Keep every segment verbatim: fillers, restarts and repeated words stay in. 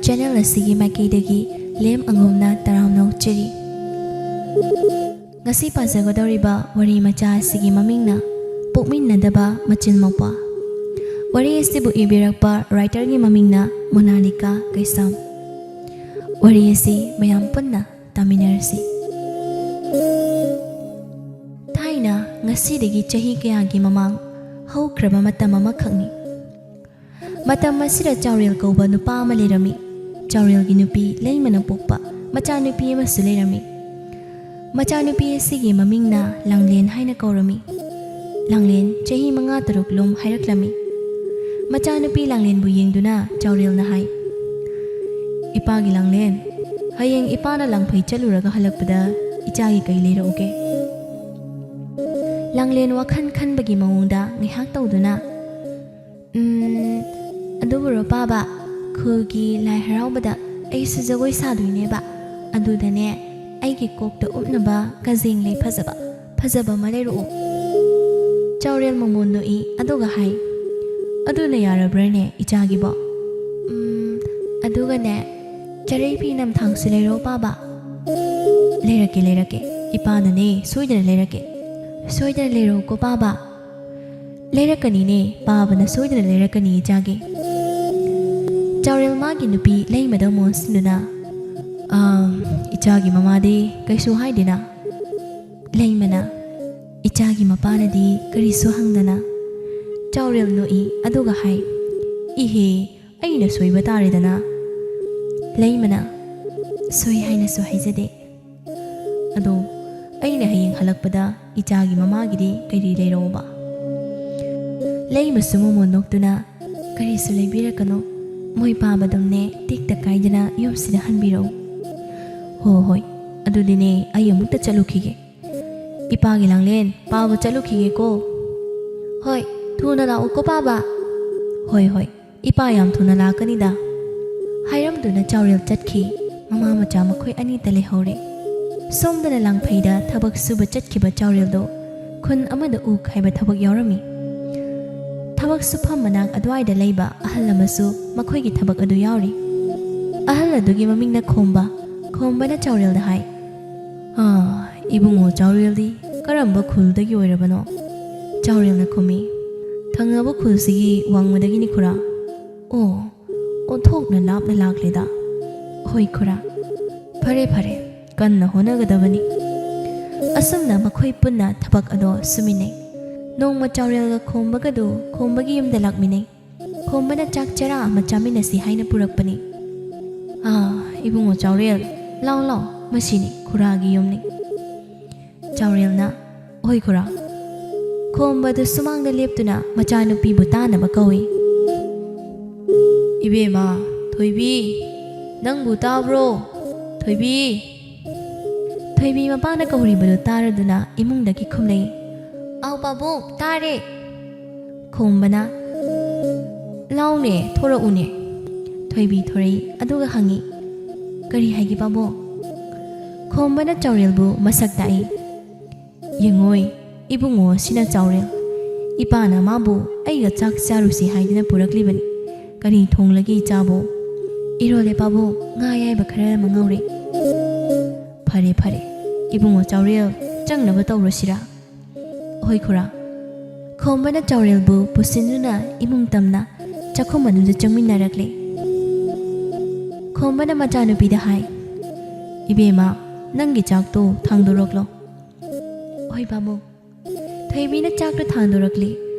Channel ꯑꯁꯤꯒꯤ ꯃꯥꯏꯀꯩꯗꯒꯤ ꯂꯦꯝ ꯑꯉꯣꯝꯅ ꯇꯔꯥꯝꯅ ꯑꯣꯛꯆꯔꯤ꯫ ꯉꯁꯤ ꯄꯥꯖꯒꯗꯧꯔꯤꯕ ꯋꯥꯔꯤ ꯃꯆꯥ ꯑꯁꯤꯒꯤ ꯃꯃꯤꯡꯅ ꯄꯣꯛꯃꯤꯟꯅꯗꯕ ꯃꯆꯤꯟ ꯃꯧꯄ꯭ꯋꯥ꯫ ꯋꯥꯔꯤ ꯑꯁꯤꯕꯨ ꯏꯕꯤꯔꯛꯄ ꯔꯥꯏꯇꯔꯒꯤ ꯃꯃꯤꯡꯅ ꯃꯣꯅꯥꯂꯤꯀꯥ ꯀꯩꯁꯥꯝ꯫ ꯋꯥꯔꯤ ꯑꯁꯤ ꯃꯌꯥꯝ ꯄꯨꯟꯅ ꯇꯥꯃꯤꯟꯅꯔꯁꯤ꯫ ꯊꯥꯏꯅ, ꯉꯁꯤꯗꯒꯤ ꯆꯍꯤ ꯀꯌꯥꯒꯤ ꯃꯃꯥꯡ, ꯍꯧꯈ꯭ꯔꯕ ꯃꯇꯝ ꯑꯃꯈꯛꯅꯤ꯫ ꯃꯇꯝ ꯑꯁꯤꯗ ꯆꯥꯎꯔꯦꯜ ꯀꯧꯕ ꯅꯨꯄꯥ ꯑꯃ ꯂꯩꯔꯝꯃꯤ꯫ ꯆꯥꯎꯔꯦꯜꯒꯤ ꯅꯨꯄꯤ ꯂꯩꯃꯅ ꯄꯣꯛꯄ ꯃꯆꯥꯅꯨꯄꯤ ꯑꯃꯁꯨ ꯂꯩꯔꯝꯃꯤ꯫ ꯃꯆꯥꯅꯨꯄꯤ ꯑꯁꯤꯒꯤ ꯃꯃꯤꯡꯅ ꯂꯥꯡꯂꯦꯟ ꯍꯥꯏꯅ ꯀꯧꯔꯝꯃꯤ꯫ ꯂꯥꯡꯂꯦꯟ ꯆꯍꯤ ꯃꯉꯥ ꯇꯔꯨꯛ ꯂꯨꯝ ꯍꯥꯏꯔꯛꯂꯝꯃꯤ꯫ ꯃꯆꯥꯅꯨꯄꯤ ꯂꯥꯡꯂꯦꯟꯕꯨ ꯌꯦꯡꯗꯨꯅ ꯆꯥꯎꯔꯦꯜꯅ ꯍꯥꯏ, "ꯏꯄꯥꯒꯤ ꯂꯥꯡꯂꯦꯟ, ꯍꯌꯦꯡ ꯏꯄꯥꯅ ꯂꯥꯡꯐꯩ ꯆꯠꯂꯨꯔꯒ ꯍꯜꯂꯛꯄꯗ ꯏꯆꯥꯒꯤ ꯀꯩ ꯂꯩꯔꯛꯎꯒꯦ?" ꯂꯥꯡꯂꯦꯟ ꯋꯥꯈꯜ ꯈꯟꯕꯒꯤ ꯃꯑꯣꯡꯗ ꯉꯥꯏꯍꯥꯛ ꯇꯧꯗꯨꯅ, "ꯎꯝ, ꯑꯗꯨꯕꯨꯔꯣ ꯄꯥꯕ, ꯈꯨꯜꯒꯤ ꯂꯥꯏ ꯍꯔꯥꯎꯕꯗ ꯑꯩꯁꯨ ꯖꯒꯣꯏ ꯁꯥꯗꯣꯏꯅꯦꯕ꯫ ꯑꯗꯨꯗꯅꯦ, ꯑꯩꯒꯤ ꯀꯣꯛꯇ ꯎꯞꯅꯕ ꯀꯖꯦꯡ ꯂꯩ ꯐꯖꯕ ꯐꯖꯕ ꯑꯃ ꯂꯩꯔꯛꯎ꯫" ꯆꯥꯎꯔꯦꯜ ꯃꯃꯣꯟ ꯅꯣꯛꯏ, ꯑꯗꯨꯒ ꯍꯥꯏ, "ꯑꯗꯨꯅ ꯌꯥꯔꯕ꯭ꯔꯥꯅꯦ ꯏꯆꯥꯒꯤꯕꯣ?" "ꯎꯝ, ꯑꯗꯨꯒꯅꯦ, ꯆꯔꯩ ꯐꯤ ꯅꯝꯊꯥꯡꯁꯨ ꯂꯩꯔꯛꯎ ꯄꯥꯕ꯫" "ꯂꯩꯔꯛꯀꯦ, ꯂꯩꯔꯛꯀꯦ꯫ ꯏꯄꯥꯅꯅꯦ ꯁꯣꯏꯗꯅ ꯂꯩꯔꯛꯀꯦ꯫" "ꯁꯣꯏꯗꯅ ꯂꯩꯔꯛꯎꯀꯣ ꯄꯥꯕ꯫" "ꯂꯩꯔꯛꯀꯅꯤꯅꯦ, ꯄꯥꯕꯅ ꯁꯣꯏꯗꯅ ꯂꯩꯔꯛꯀꯅꯤ ꯏꯆꯥꯒꯤ꯫" ꯆꯥꯎꯔꯦꯜ ꯃꯥꯒꯤ ꯅꯨꯄꯤ ꯂꯩꯃꯗ ꯃꯣꯟꯁꯤꯟꯗꯨꯅ, "ꯑꯥ, ꯏꯆꯥꯒꯤ ꯃꯃꯥꯗꯤ ꯀꯩꯁꯨ ꯍꯥꯏꯗꯦꯅ?" ꯂꯩꯃꯅ, "ꯏꯆꯥꯒꯤ ꯃꯄꯥꯅꯗꯤ ꯀꯔꯤꯁꯨ ꯍꯪꯗꯅ?" ꯆꯥꯎꯔꯦꯜ ꯅꯣꯛꯏ, ꯑꯗꯨꯒ ꯍꯥꯏ, "ꯏꯍꯦ, ꯑꯩꯅ ꯁꯣꯏꯕ ꯇꯥꯔꯦꯗꯅ꯫" ꯂꯩꯃꯅ, "ꯁꯣꯏ ꯍꯥꯏꯅꯁꯨ ꯍꯥꯏꯖꯗꯦ꯫ ꯑꯗꯣ ꯑꯩꯅ ꯍꯌꯦꯡ ꯍꯜꯂꯛꯄꯗ ꯏꯆꯥꯒꯤ ꯃꯃꯥꯒꯤꯗꯤ ꯀꯔꯤ ꯂꯩꯔꯛꯎꯕ?" ꯂꯩꯃꯁꯨ ꯃꯃꯣꯟ ꯅꯣꯛꯇꯨꯅ, "ꯀꯔꯤꯁꯨ ꯂꯩꯕꯤꯔꯛꯀꯅꯨ, ꯃꯣꯏ ꯄꯥꯕꯗꯨꯝꯅꯦ ꯇꯦꯛꯇ ꯀꯥꯏꯗꯅ ꯌꯨꯝꯁꯤꯗ ꯍꯟꯕꯤꯔꯛꯎ꯫" "ꯍꯣ ꯍꯣꯏ, ꯑꯗꯨꯗꯤꯅꯦ ꯑꯩ ꯑꯃꯨꯛꯇ ꯆꯠꯂꯨꯈꯤꯒꯦ꯫ ꯏꯄꯥꯒꯤ ꯂꯥꯡꯂꯦꯟ, ꯄꯥꯕ ꯆꯠꯂꯨꯈꯤꯒꯦꯀꯣ꯫" "ꯍꯣꯏ, ꯊꯨꯅ ꯂꯥꯛꯎꯀꯣ ꯄꯥꯕ꯫" "ꯍꯣꯏ ꯍꯣꯏ, ꯏꯄꯥ ꯌꯥꯝ ꯊꯨꯅ ꯂꯥꯛꯀꯅꯤꯗ꯫" ꯍꯥꯏꯔꯝꯗꯨꯅ ꯆꯥꯎꯔꯦꯜ ꯆꯠꯈꯤ꯫ ꯃꯃꯥ ꯃꯆꯥ ꯃꯈꯣꯏ ꯑꯅꯤꯇ ꯂꯩꯍꯧꯔꯦ꯫ ꯁꯣꯝꯗꯅ ꯂꯥꯡꯐꯩꯗ ꯊꯕꯛ ꯁꯨꯕ ꯆꯠꯈꯤꯕ ꯆꯥꯎꯔꯦꯜꯗꯣ ꯈꯨꯟ ꯑꯃꯗ ꯎ ꯈꯥꯏꯕ ꯊꯕꯛ ꯌꯥꯎꯔꯝꯃꯤ꯫ ꯊꯕꯛ ꯁꯨꯐꯝ ꯃꯅꯥꯛ ꯑꯗꯨꯋꯥꯏꯗ ꯂꯩꯕ ꯑꯍꯜ ꯑꯃꯁꯨ ꯃꯈꯣꯏꯒꯤ ꯊꯕꯛ ꯑꯗꯨ ꯌꯥꯎꯔꯤ꯫ ꯑꯍꯜ ꯑꯗꯨꯒꯤ ꯃꯃꯤꯡꯅ ꯈꯣꯝꯕ꯫ ꯈꯣꯝꯕꯅ ꯆꯥꯎꯔꯦꯜꯗ ꯍꯥꯏ, "ꯑꯥ, ꯏꯕꯨꯡꯉꯣ ꯆꯥꯎꯔꯦꯜꯗꯤ ꯀꯔꯝꯕ ꯈꯨꯜꯗꯒꯤ ꯑꯣꯏꯔꯕꯅꯣ?" ꯆꯥꯎꯔꯦꯜꯅ ꯈꯨꯝꯃꯤ, "ꯊꯪꯅꯕ ꯈꯨꯜꯁꯤꯒꯤ ꯋꯥꯡꯃꯗꯒꯤꯅꯤ ꯈꯨꯔꯥ꯫" "ꯑꯣ, ꯑꯣꯟꯊꯣꯛꯅ ꯂꯥꯞꯅ ꯂꯥꯛꯂꯦꯗ꯫" "ꯍꯣꯏ ꯈꯨꯔꯥ꯫" "ꯐꯔꯦ ꯐꯔꯦ, ꯀꯟꯅ ꯍꯣꯠꯅꯒꯗꯕꯅꯤ꯫" ꯑꯁꯨꯝꯅ ꯃꯈꯣꯏ ꯄꯨꯟꯅ ꯊꯕꯛ ꯑꯗꯣ ꯁꯨꯃꯤꯟꯅꯩ꯫ ꯅꯣꯡꯃ ꯆꯥꯎꯔꯦꯜꯒ ꯈꯣꯝꯕꯒꯗꯨ ꯈꯣꯝꯕꯒꯤ ꯌꯨꯝꯗ ꯂꯥꯛꯃꯤꯟꯅꯩ꯫ ꯈꯣꯝꯕꯅ ꯆꯥꯛ ꯆꯔꯥ ꯑꯃ ꯆꯥꯃꯤꯟꯅꯁꯤ ꯍꯥꯏꯅ ꯄꯨꯔꯛꯄꯅꯤ꯫ "ꯑꯥ, ꯏꯕꯨꯡꯉꯣ ꯆꯥꯎꯔꯦꯜ, ꯂꯥꯎ ꯂꯥꯎ, ꯃꯁꯤꯅꯤ ꯈꯨꯔꯥꯒꯤ ꯌꯨꯝꯅꯤ꯫" ꯆꯥꯎꯔꯦꯜꯅ, "ꯍꯣꯏ ꯈꯨꯔꯥ꯫" ꯈꯣꯝꯕꯗꯨ ꯁꯨꯃꯥꯡꯗ ꯂꯦꯞꯇꯨꯅ ꯃꯆꯥꯅꯨꯄꯤꯕꯨ ꯇꯥꯅꯕ ꯀꯧꯏ꯫ "ꯏꯕꯦꯝꯃ, ꯊꯣꯏꯕꯤ, ꯅꯪꯕꯨ ꯇꯥꯕ꯭ꯔꯣ? ꯊꯣꯏꯕꯤ!" ꯊꯣꯏꯕꯤ ꯃꯄꯥꯅ ꯀꯧꯔꯤꯕꯗꯨ ꯇꯥꯔꯗꯨꯅ ꯏꯃꯨꯡꯗꯒꯤ ꯈꯨꯝꯂꯛꯏ, "ꯑꯥꯎ ꯄꯥꯕꯨꯡ, ꯇꯥꯔꯦ꯫" ꯈꯣꯝꯕꯅ, "ꯂꯥꯎꯅꯦ, ꯊꯣꯔꯛꯎꯅꯦ꯫" ꯊꯣꯏꯕꯤ ꯊꯣꯔꯛꯏ, ꯑꯗꯨꯒ ꯍꯪꯉꯤ, "ꯀꯔꯤ ꯍꯥꯏꯒꯦ ꯄꯥꯕꯨꯡ?" ꯈꯣꯝꯕꯅ ꯆꯥꯎꯔꯦꯜꯕꯨ ꯃꯁꯛ ꯇꯥꯛꯏ꯫ "ꯌꯦꯡꯉꯣꯏ, ꯏꯕꯨꯡꯉꯣ ꯑꯁꯤꯅ ꯆꯥꯎꯔꯦꯜ꯫ ꯏꯄꯥꯅ ꯃꯥꯕꯨ ꯑꯩꯒ ꯆꯥꯛ ꯆꯥꯔꯨꯁꯤ ꯍꯥꯏꯗꯨꯅ ꯄꯨꯔꯛꯂꯤꯕꯅꯤ꯫ ꯀꯔꯤ ꯊꯣꯡꯂꯒꯦ ꯏꯆꯥꯕꯨ?" "ꯏꯔꯣꯜꯂꯦ ꯄꯥꯕꯨꯡ, ꯉꯥ ꯑꯌꯥꯏꯕ ꯈꯔ ꯑꯃ ꯉꯧꯔꯦ꯫" "ꯐꯔꯦ ꯐꯔꯦ, ꯏꯕꯨꯡꯉꯣ ꯆꯥꯎꯔꯦꯜ, ꯆꯪꯅꯕ ꯇꯧꯔꯁꯤꯔꯥ?" "ꯍꯣꯏ ꯈꯨꯔꯥ꯫" ꯈꯣꯝꯕꯅ ꯆꯥꯎꯔꯦꯜꯕꯨ ꯄꯨꯁꯤꯟꯗꯨꯅ ꯏꯃꯨꯡ ꯇꯝꯅ ꯆꯥꯛꯈꯨꯝ ꯑꯗꯨꯗ ꯆꯪꯃꯤꯟꯅꯔꯛꯂꯦ꯫ ꯈꯣꯝꯕꯅ ꯃꯆꯥꯅꯨꯄꯤꯗ ꯍꯥꯏ, "ꯏꯕꯦꯝꯃ, ꯅꯪꯒꯤ ꯆꯥꯛꯇꯣ ꯊꯥꯡꯗꯣꯔꯛꯂꯣ꯫" "ꯍꯣꯏ ꯄꯥꯕꯨꯡ꯫" ꯊꯣꯏꯕꯤꯅ ꯆꯥꯛꯇꯨ ꯊꯥꯡꯗꯣꯔꯛꯂꯤ,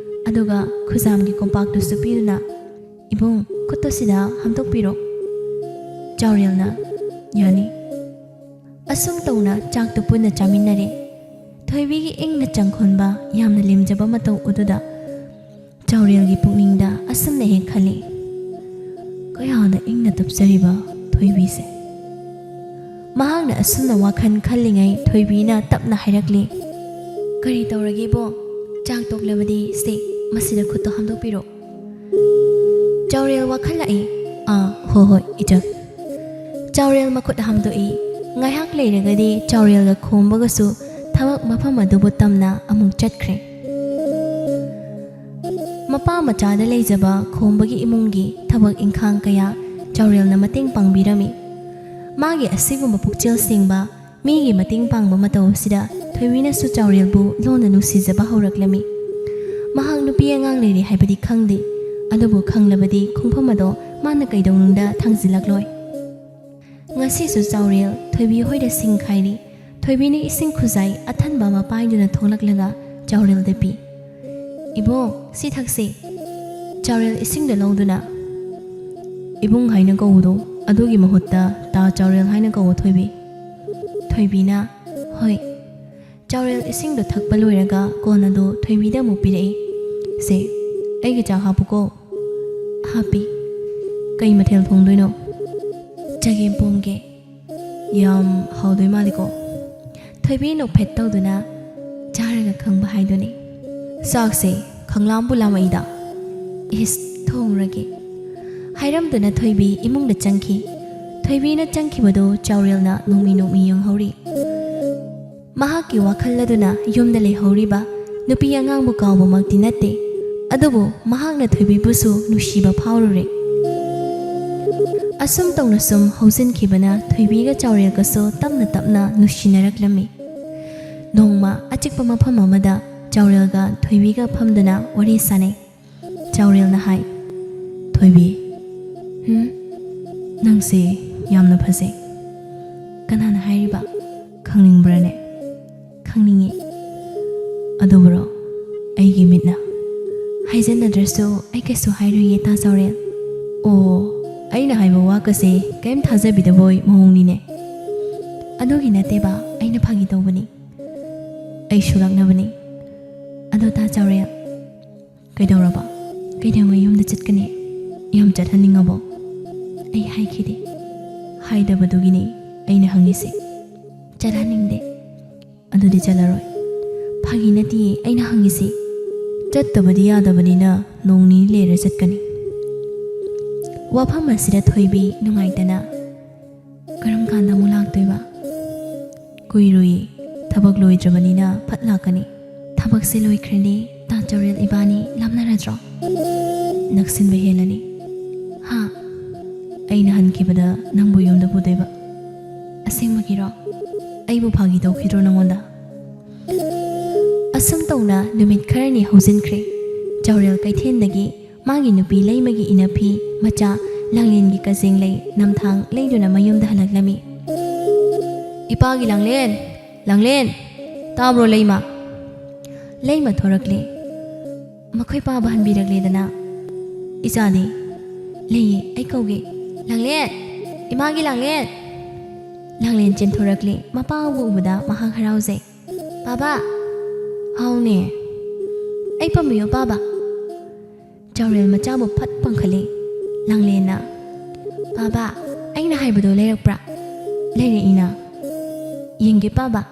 ꯑꯗꯨꯒ ꯈꯨꯖꯥꯝꯒꯤ ꯀꯣꯝꯄꯥꯛꯇꯨꯁꯨ ꯄꯤꯗꯨꯅ, "ꯏꯕꯨꯡ, ꯈꯨꯠꯇꯣ ꯁꯤꯗ ꯍꯥꯝꯗꯣꯛꯄꯤꯔꯣ꯫" ꯆꯥꯎꯔꯦꯜꯅ, "ꯌꯥꯅꯤ꯫" ꯑꯁꯨꯝ ꯇꯧꯅ ꯆꯥꯛꯇꯨ ꯄꯨꯟꯅ ꯆꯥꯃꯤꯟꯅꯔꯦ꯫ ꯊꯣꯏꯕꯤꯒꯤ ꯏꯪꯅ ꯆꯪꯈꯣꯟꯕ, ꯌꯥꯝꯅ ꯂꯦꯝꯖꯕ ꯃꯇꯧ ꯑꯗꯨꯗ ꯆꯥꯎꯔꯦꯜꯒꯤ ꯄꯨꯛꯅꯤꯡꯗ ꯑꯁꯨꯝꯅ ꯍꯦꯛ ꯈꯜꯂꯤ, "ꯀꯌꯥꯗ ꯏꯪꯅ ꯇꯞꯆꯔꯤꯕ ꯊꯣꯏꯕꯤꯁꯦ꯫" ꯃꯍꯥꯛꯅ ꯑꯁꯨꯝꯅ ꯋꯥꯈꯜ ꯈꯜꯂꯤꯉꯩ ꯊꯣꯏꯕꯤꯅ ꯇꯞꯅ ꯍꯥꯏꯔꯛꯂꯤ, "ꯀꯔꯤ ꯇꯧꯔꯒꯦꯕꯣ? ꯆꯥꯛ ꯇꯣꯛꯂꯕꯗꯤ ꯁꯦ, ꯃꯁꯤꯗ ꯈꯨꯠꯇꯣ ꯍꯥꯝꯗꯣꯛꯄꯤꯔꯣ꯫" ꯆꯥꯎꯔꯦꯜ ꯋꯥꯈꯜ ꯂꯥꯛꯏ꯫ "ꯑꯥ, ꯍꯣ ꯍꯣꯏ, ꯏꯆꯟ꯫" ꯆꯥꯎꯔꯦꯜ ꯃꯈꯨꯠ ꯍꯥꯝꯗꯣꯛꯏ꯫ ꯉꯥꯏꯍꯥꯛ ꯂꯩꯔꯒꯗꯤ ꯆꯥꯎꯔꯦꯜꯒ ꯈꯣꯝꯕꯒꯁꯨ ꯊꯕꯛ ꯃꯐꯝ ꯑꯗꯨꯕꯨ ꯇꯝꯅ ꯑꯃꯨꯛ ꯆꯠꯈ꯭ꯔꯦ꯫ ꯃꯄꯥ ꯃꯆꯥꯗ ꯂꯩꯖꯕ ꯈꯣꯝꯕꯒꯤ ꯏꯃꯨꯡꯒꯤ ꯊꯕꯛ ꯏꯪꯈꯥꯡ ꯀꯌꯥ ꯆꯥꯎꯔꯦꯜꯅ ꯃꯇꯦꯡ ꯄꯥꯡꯕꯤꯔꯝꯃꯤ꯫ ꯃꯥꯒꯤ ꯑꯁꯤꯒꯨꯝꯕ ꯄꯨꯛꯆꯦꯜ ꯁꯦꯡꯕ, ꯃꯤꯒꯤ ꯃꯇꯦꯡ ꯄꯥꯡꯕ ꯃꯇꯧ ꯑꯁꯤꯗ ꯊꯣꯏꯕꯤꯅꯁꯨ ꯆꯥꯎꯔꯦꯜꯕꯨ ꯂꯣꯟꯅ ꯅꯨꯡꯁꯤꯖꯕ ꯍꯧꯔꯛꯂꯝꯃꯤ꯫ ꯃꯍꯥꯛ ꯅꯨꯄꯤ ꯑꯉꯥꯡ ꯂꯩꯔꯦ ꯍꯥꯏꯕꯗꯤ ꯈꯪꯗꯦ, ꯑꯗꯨꯕꯨ ꯈꯪꯂꯕꯗꯤ ꯈꯣꯡꯐꯝ ꯑꯗꯣ ꯃꯥꯅ ꯀꯩꯗꯧꯅꯨꯡꯗ ꯊꯥꯡꯖꯤꯜꯂꯛꯂꯣꯏ꯫ ꯉꯁꯤꯁꯨ ꯆꯥꯎꯔꯦꯜ ꯊꯣꯏꯕꯤ ꯍꯣꯏꯗ ꯁꯤꯡ ꯈꯥꯏꯔꯤ꯫ ꯊꯣꯏꯕꯤꯅ ꯏꯁꯤꯡ ꯈꯨꯖꯥꯏ ꯑꯊꯟꯕ ꯑꯃ ꯄꯥꯏꯗꯨꯅ ꯊꯣꯛꯂꯛꯂꯒ ꯆꯥꯎꯔꯦꯜꯗ ꯄꯤ꯫ "ꯏꯕꯨꯡ, ꯁꯤ ꯊꯛꯁꯤ꯫" ꯆꯥꯎꯔꯦꯜ ꯏꯁꯤꯡꯗꯣ ꯂꯧꯗꯨꯅ, "ꯏꯕꯨꯡ ꯍꯥꯏꯅ ꯀꯧꯕꯗꯣ, ꯑꯗꯨꯒꯤ ꯃꯍꯨꯠꯇ ꯇꯥ ꯆꯥꯎꯔꯦꯜ ꯍꯥꯏꯅ ꯀꯧꯋꯣ, ꯊꯣꯏꯕꯤ꯫" ꯊꯣꯏꯕꯤꯅ, "ꯍꯣꯏ꯫" ꯆꯥꯎꯔꯦꯜ ꯏꯁꯤꯡꯗꯣ ꯊꯛꯄ ꯂꯣꯏꯔꯒ ꯀꯣꯟ ꯑꯗꯨ ꯊꯣꯏꯕꯤꯗ ꯑꯃꯨꯛ ꯄꯤꯔꯛꯏ꯫ "ꯁꯦ, ꯑꯩꯒꯤ ꯆꯥꯛ ꯍꯥꯞꯄꯨꯀꯣ꯫" "ꯍꯥꯞꯄꯤ꯫" "ꯀꯩ ꯃꯊꯦꯜ ꯊꯣꯡꯗꯣꯏꯅꯣ?" "ꯆꯒꯦꯝ ꯄꯣꯝꯒꯦ꯫" "ꯌꯥꯝ ꯍꯥꯎꯗꯣꯏ ꯃꯥꯜꯂꯤꯀꯣ꯫" ꯊꯣꯏꯕꯤ ꯅꯣꯛꯐꯦꯠ ꯇꯧꯗꯨꯅ, "ꯆꯥꯔꯒ ꯈꯪꯕ ꯍꯥꯏꯗꯨꯅꯤ꯫ ꯆꯥꯛꯁꯦ ꯈꯪꯂꯥꯝꯕꯨ ꯂꯥꯝꯃꯛꯏꯗ꯫" "ꯏꯁ, ꯊꯣꯡꯉꯨꯔꯒꯦ꯫" ꯍꯥꯏꯔꯝꯗꯨꯅ ꯊꯣꯏꯕꯤ ꯏꯃꯨꯡꯗ ꯆꯪꯈꯤ꯫ ꯊꯣꯏꯕꯤꯅ ꯆꯪꯈꯤꯕꯗꯨ ꯆꯥꯎꯔꯦꯜꯅ ꯅꯣꯡꯃꯤ ꯅꯣꯡꯃꯤ ꯌꯦꯡꯍꯧꯔꯤ꯫ ꯃꯍꯥꯛꯀꯤ ꯋꯥꯈꯜ ꯑꯗꯨꯅ ꯌꯨꯝꯗ ꯂꯩꯍꯧꯔꯤꯕ ꯅꯨꯄꯤ ꯑꯉꯥꯡꯕꯨ ꯀꯥꯎꯕꯃꯛꯇꯤ ꯅꯠꯇꯦ, ꯑꯗꯨꯕꯨ ꯃꯍꯥꯛꯅ ꯊꯣꯏꯕꯤꯕꯨꯁꯨ ꯅꯨꯡꯁꯤꯕ ꯐꯥꯎꯔꯨꯔꯦ꯫ ꯑꯁꯨꯝ ꯇꯧꯅ ꯁꯨꯝ ꯍꯧꯖꯤꯟꯈꯤꯕꯅ ꯊꯣꯏꯕꯤꯒ ꯆꯥꯎꯔꯦꯜꯒꯁꯨ ꯇꯞꯅ ꯇꯞꯅ ꯅꯨꯡꯁꯤꯅꯔꯛꯂꯝꯃꯤ꯫ ꯅꯣꯡꯃ ꯑꯆꯤꯛꯄ ꯃꯐꯝ ꯑꯃꯗ ꯆꯥꯎꯔꯦꯜꯒ ꯊꯣꯏꯕꯤꯒ ꯐꯝꯗꯨꯅ ꯋꯥꯔꯤ ꯁꯥꯅꯩ꯫ ꯆꯥꯎꯔꯦꯜꯅ ꯍꯥꯏ, "ꯊꯣꯏꯕꯤ, ꯍꯨꯝ? ꯅꯪꯁꯦ ꯌꯥꯝꯅ ꯐꯖꯩ꯫" "ꯀꯅꯥꯅ ꯍꯥꯏꯔꯤꯕ? ꯈꯪꯅꯤꯡꯕ꯭ꯔꯥꯅꯦ?" "ꯈꯪꯅꯤꯡꯉꯤ꯫" "ꯑꯗꯨꯕꯨꯔꯣ, ꯑꯩꯒꯤ ꯃꯤꯠꯅ?" "ꯍꯥꯏꯖꯟꯅꯗ꯭ꯔꯁꯨ ꯑꯩ ꯀꯩꯁꯨ ꯍꯥꯏꯔꯣꯏꯌꯦ, ꯇꯥ ꯆꯥꯎꯔꯦꯜ꯫" "ꯑꯣ, ꯑꯩꯅ ꯍꯥꯏꯕ ꯋꯥꯒꯁꯦ ꯀꯩꯝ ꯊꯥꯖꯕꯤꯗꯕꯣꯏ ꯃꯑꯣꯡꯅꯤꯅꯦ꯫" "ꯑꯗꯨꯒꯤ ꯅꯠꯇꯦꯕ, ꯑꯩꯅ ꯐꯥꯒꯤ ꯇꯧꯕꯅꯤ꯫ ꯑꯩ ꯁꯨꯔꯛꯅꯕꯅꯤ꯫" "ꯑꯗꯣ ꯇꯥ ꯆꯥꯎꯔꯦꯜ꯫" "ꯀꯩꯗꯧꯔꯕ? ꯀꯩꯗꯧꯉꯩ ꯌꯨꯝꯗ ꯆꯠꯀꯅꯤ? ꯌꯥꯝ ꯆꯠꯍꯟꯅꯤꯡꯉꯕꯣ?" "ꯑꯩ ꯍꯥꯏꯈꯤꯗꯦ꯫" "ꯍꯥꯏꯗꯕꯗꯨꯒꯤꯅꯤ ꯑꯩꯅ ꯍꯪꯉꯤꯁꯦ꯫" "ꯆꯠꯍꯟꯅꯤꯡꯗꯦ꯫" "ꯑꯗꯨꯗꯤ ꯆꯠꯂꯔꯣꯏ꯫" "ꯐꯥꯒꯤ ꯅꯠꯇꯤꯌꯦ ꯑꯩꯅ ꯍꯪꯉꯤꯁꯦ꯫ ꯆꯠꯇꯕꯗꯤ ꯌꯥꯗꯕꯅꯤꯅ ꯅꯣꯡ ꯅꯤꯅꯤ ꯂꯩꯔ ꯆꯠꯀꯅꯤ꯫" ꯋꯥꯐꯝ ꯑꯁꯤꯗ ꯊꯣꯏꯕꯤ ꯅꯨꯡꯉꯥꯏꯇꯅ, "ꯀꯔꯝ ꯀꯥꯟꯗ ꯑꯃꯨꯛ ꯂꯥꯛꯇꯣꯏꯕ?" "ꯀꯨꯏꯔꯣꯏꯌꯦ, ꯊꯕꯛ ꯂꯣꯏꯗ꯭ꯔꯕꯅꯤꯅ ꯐꯠ ꯂꯥꯛꯀꯅꯤ꯫" "ꯊꯕꯛꯁꯦ ꯂꯣꯏꯈ꯭ꯔꯗꯤ ꯇꯥ ꯆꯥꯎꯔꯦꯜ ꯏꯕꯥꯅꯤ ꯂꯥꯞꯅꯔꯗ꯭ꯔꯣ?" "ꯅꯛꯁꯤꯟꯕ ꯍꯦꯜꯂꯅꯤ꯫" "ꯍꯥ?" ꯑꯩꯅ ꯍꯟꯈꯤꯕꯗ ꯅꯪꯕꯨ ꯌꯨꯝꯗ ꯄꯨꯗꯣꯏꯕ꯫ ꯑꯁꯦꯡꯕꯒꯤꯔꯣ? ꯑꯩꯕꯨ ꯐꯥꯒꯤ ꯇꯧꯈꯤꯗ꯭ꯔꯣ ꯅꯉꯣꯟꯗ? ꯑꯁꯨꯝ ꯇꯧꯅ ꯅꯨꯃꯤꯠ ꯈꯔꯅꯤ ꯍꯧꯖꯤꯟꯈ꯭ꯔꯦ꯫ ꯆꯥꯎꯔꯦꯜ ꯀꯩꯊꯦꯜꯗꯒꯤ ꯃꯥꯒꯤ ꯅꯨꯄꯤ ꯂꯩꯃꯒꯤ ꯏꯅꯐꯤ ꯃꯆꯥ ꯂꯥꯡꯂꯦꯟꯒꯤ ꯀꯖꯦꯡ ꯂꯩ ꯅꯝꯊꯥꯡ ꯂꯩꯗꯨꯅ ꯃꯌꯨꯝꯗ ꯍꯜꯂꯛꯂꯝꯃꯤ꯫ "ꯏꯄꯥꯒꯤ ꯂꯥꯡꯂꯦꯟ! ꯂꯥꯡꯂꯦꯟ! ꯇꯥꯕ꯭ꯔꯣ ꯂꯩꯃ?" ꯂꯩꯃ ꯊꯣꯔꯛꯂꯦ꯫ ꯃꯈꯣꯏ ꯄꯥꯕ ꯍꯟꯕꯤꯔꯛꯂꯦꯗꯅ꯫ "ꯏꯆꯥꯗꯤ?" "ꯂꯩꯌꯦ, ꯑꯩ ꯀꯧꯒꯦ꯫ ꯂꯥꯡꯂꯦꯟ! ꯏꯃꯥꯒꯤ ꯂꯥꯡꯂꯦꯟ!" ꯂꯥꯡꯂꯦꯟ ꯆꯦꯟꯊꯣꯔꯛꯂꯦ꯫ ꯃꯄꯥꯕꯨ ꯎꯕꯗ ꯃꯍꯥꯛ ꯍꯔꯥꯎꯖꯩ꯫ "ꯄꯥꯕ!" "ꯍꯥꯎꯅꯦ?" "ꯑꯩ ꯄꯥꯝꯕꯤꯌꯣ ꯄꯥꯕ!" ꯆꯥꯎꯔꯦꯜ ꯃꯆꯥꯕꯨ ꯐꯠ ꯄꯥꯡꯈꯠꯂꯦ꯫ ꯂꯥꯡꯂꯦꯟꯅ, "ꯄꯥꯕ, ꯑꯩꯅ ꯍꯥꯏꯕꯗꯣ ꯂꯩꯔꯛꯄ꯭ꯔꯥ?" "ꯂꯩꯔꯛꯏꯅ꯫ ꯌꯦꯡꯒꯦ ꯄꯥꯕ꯫"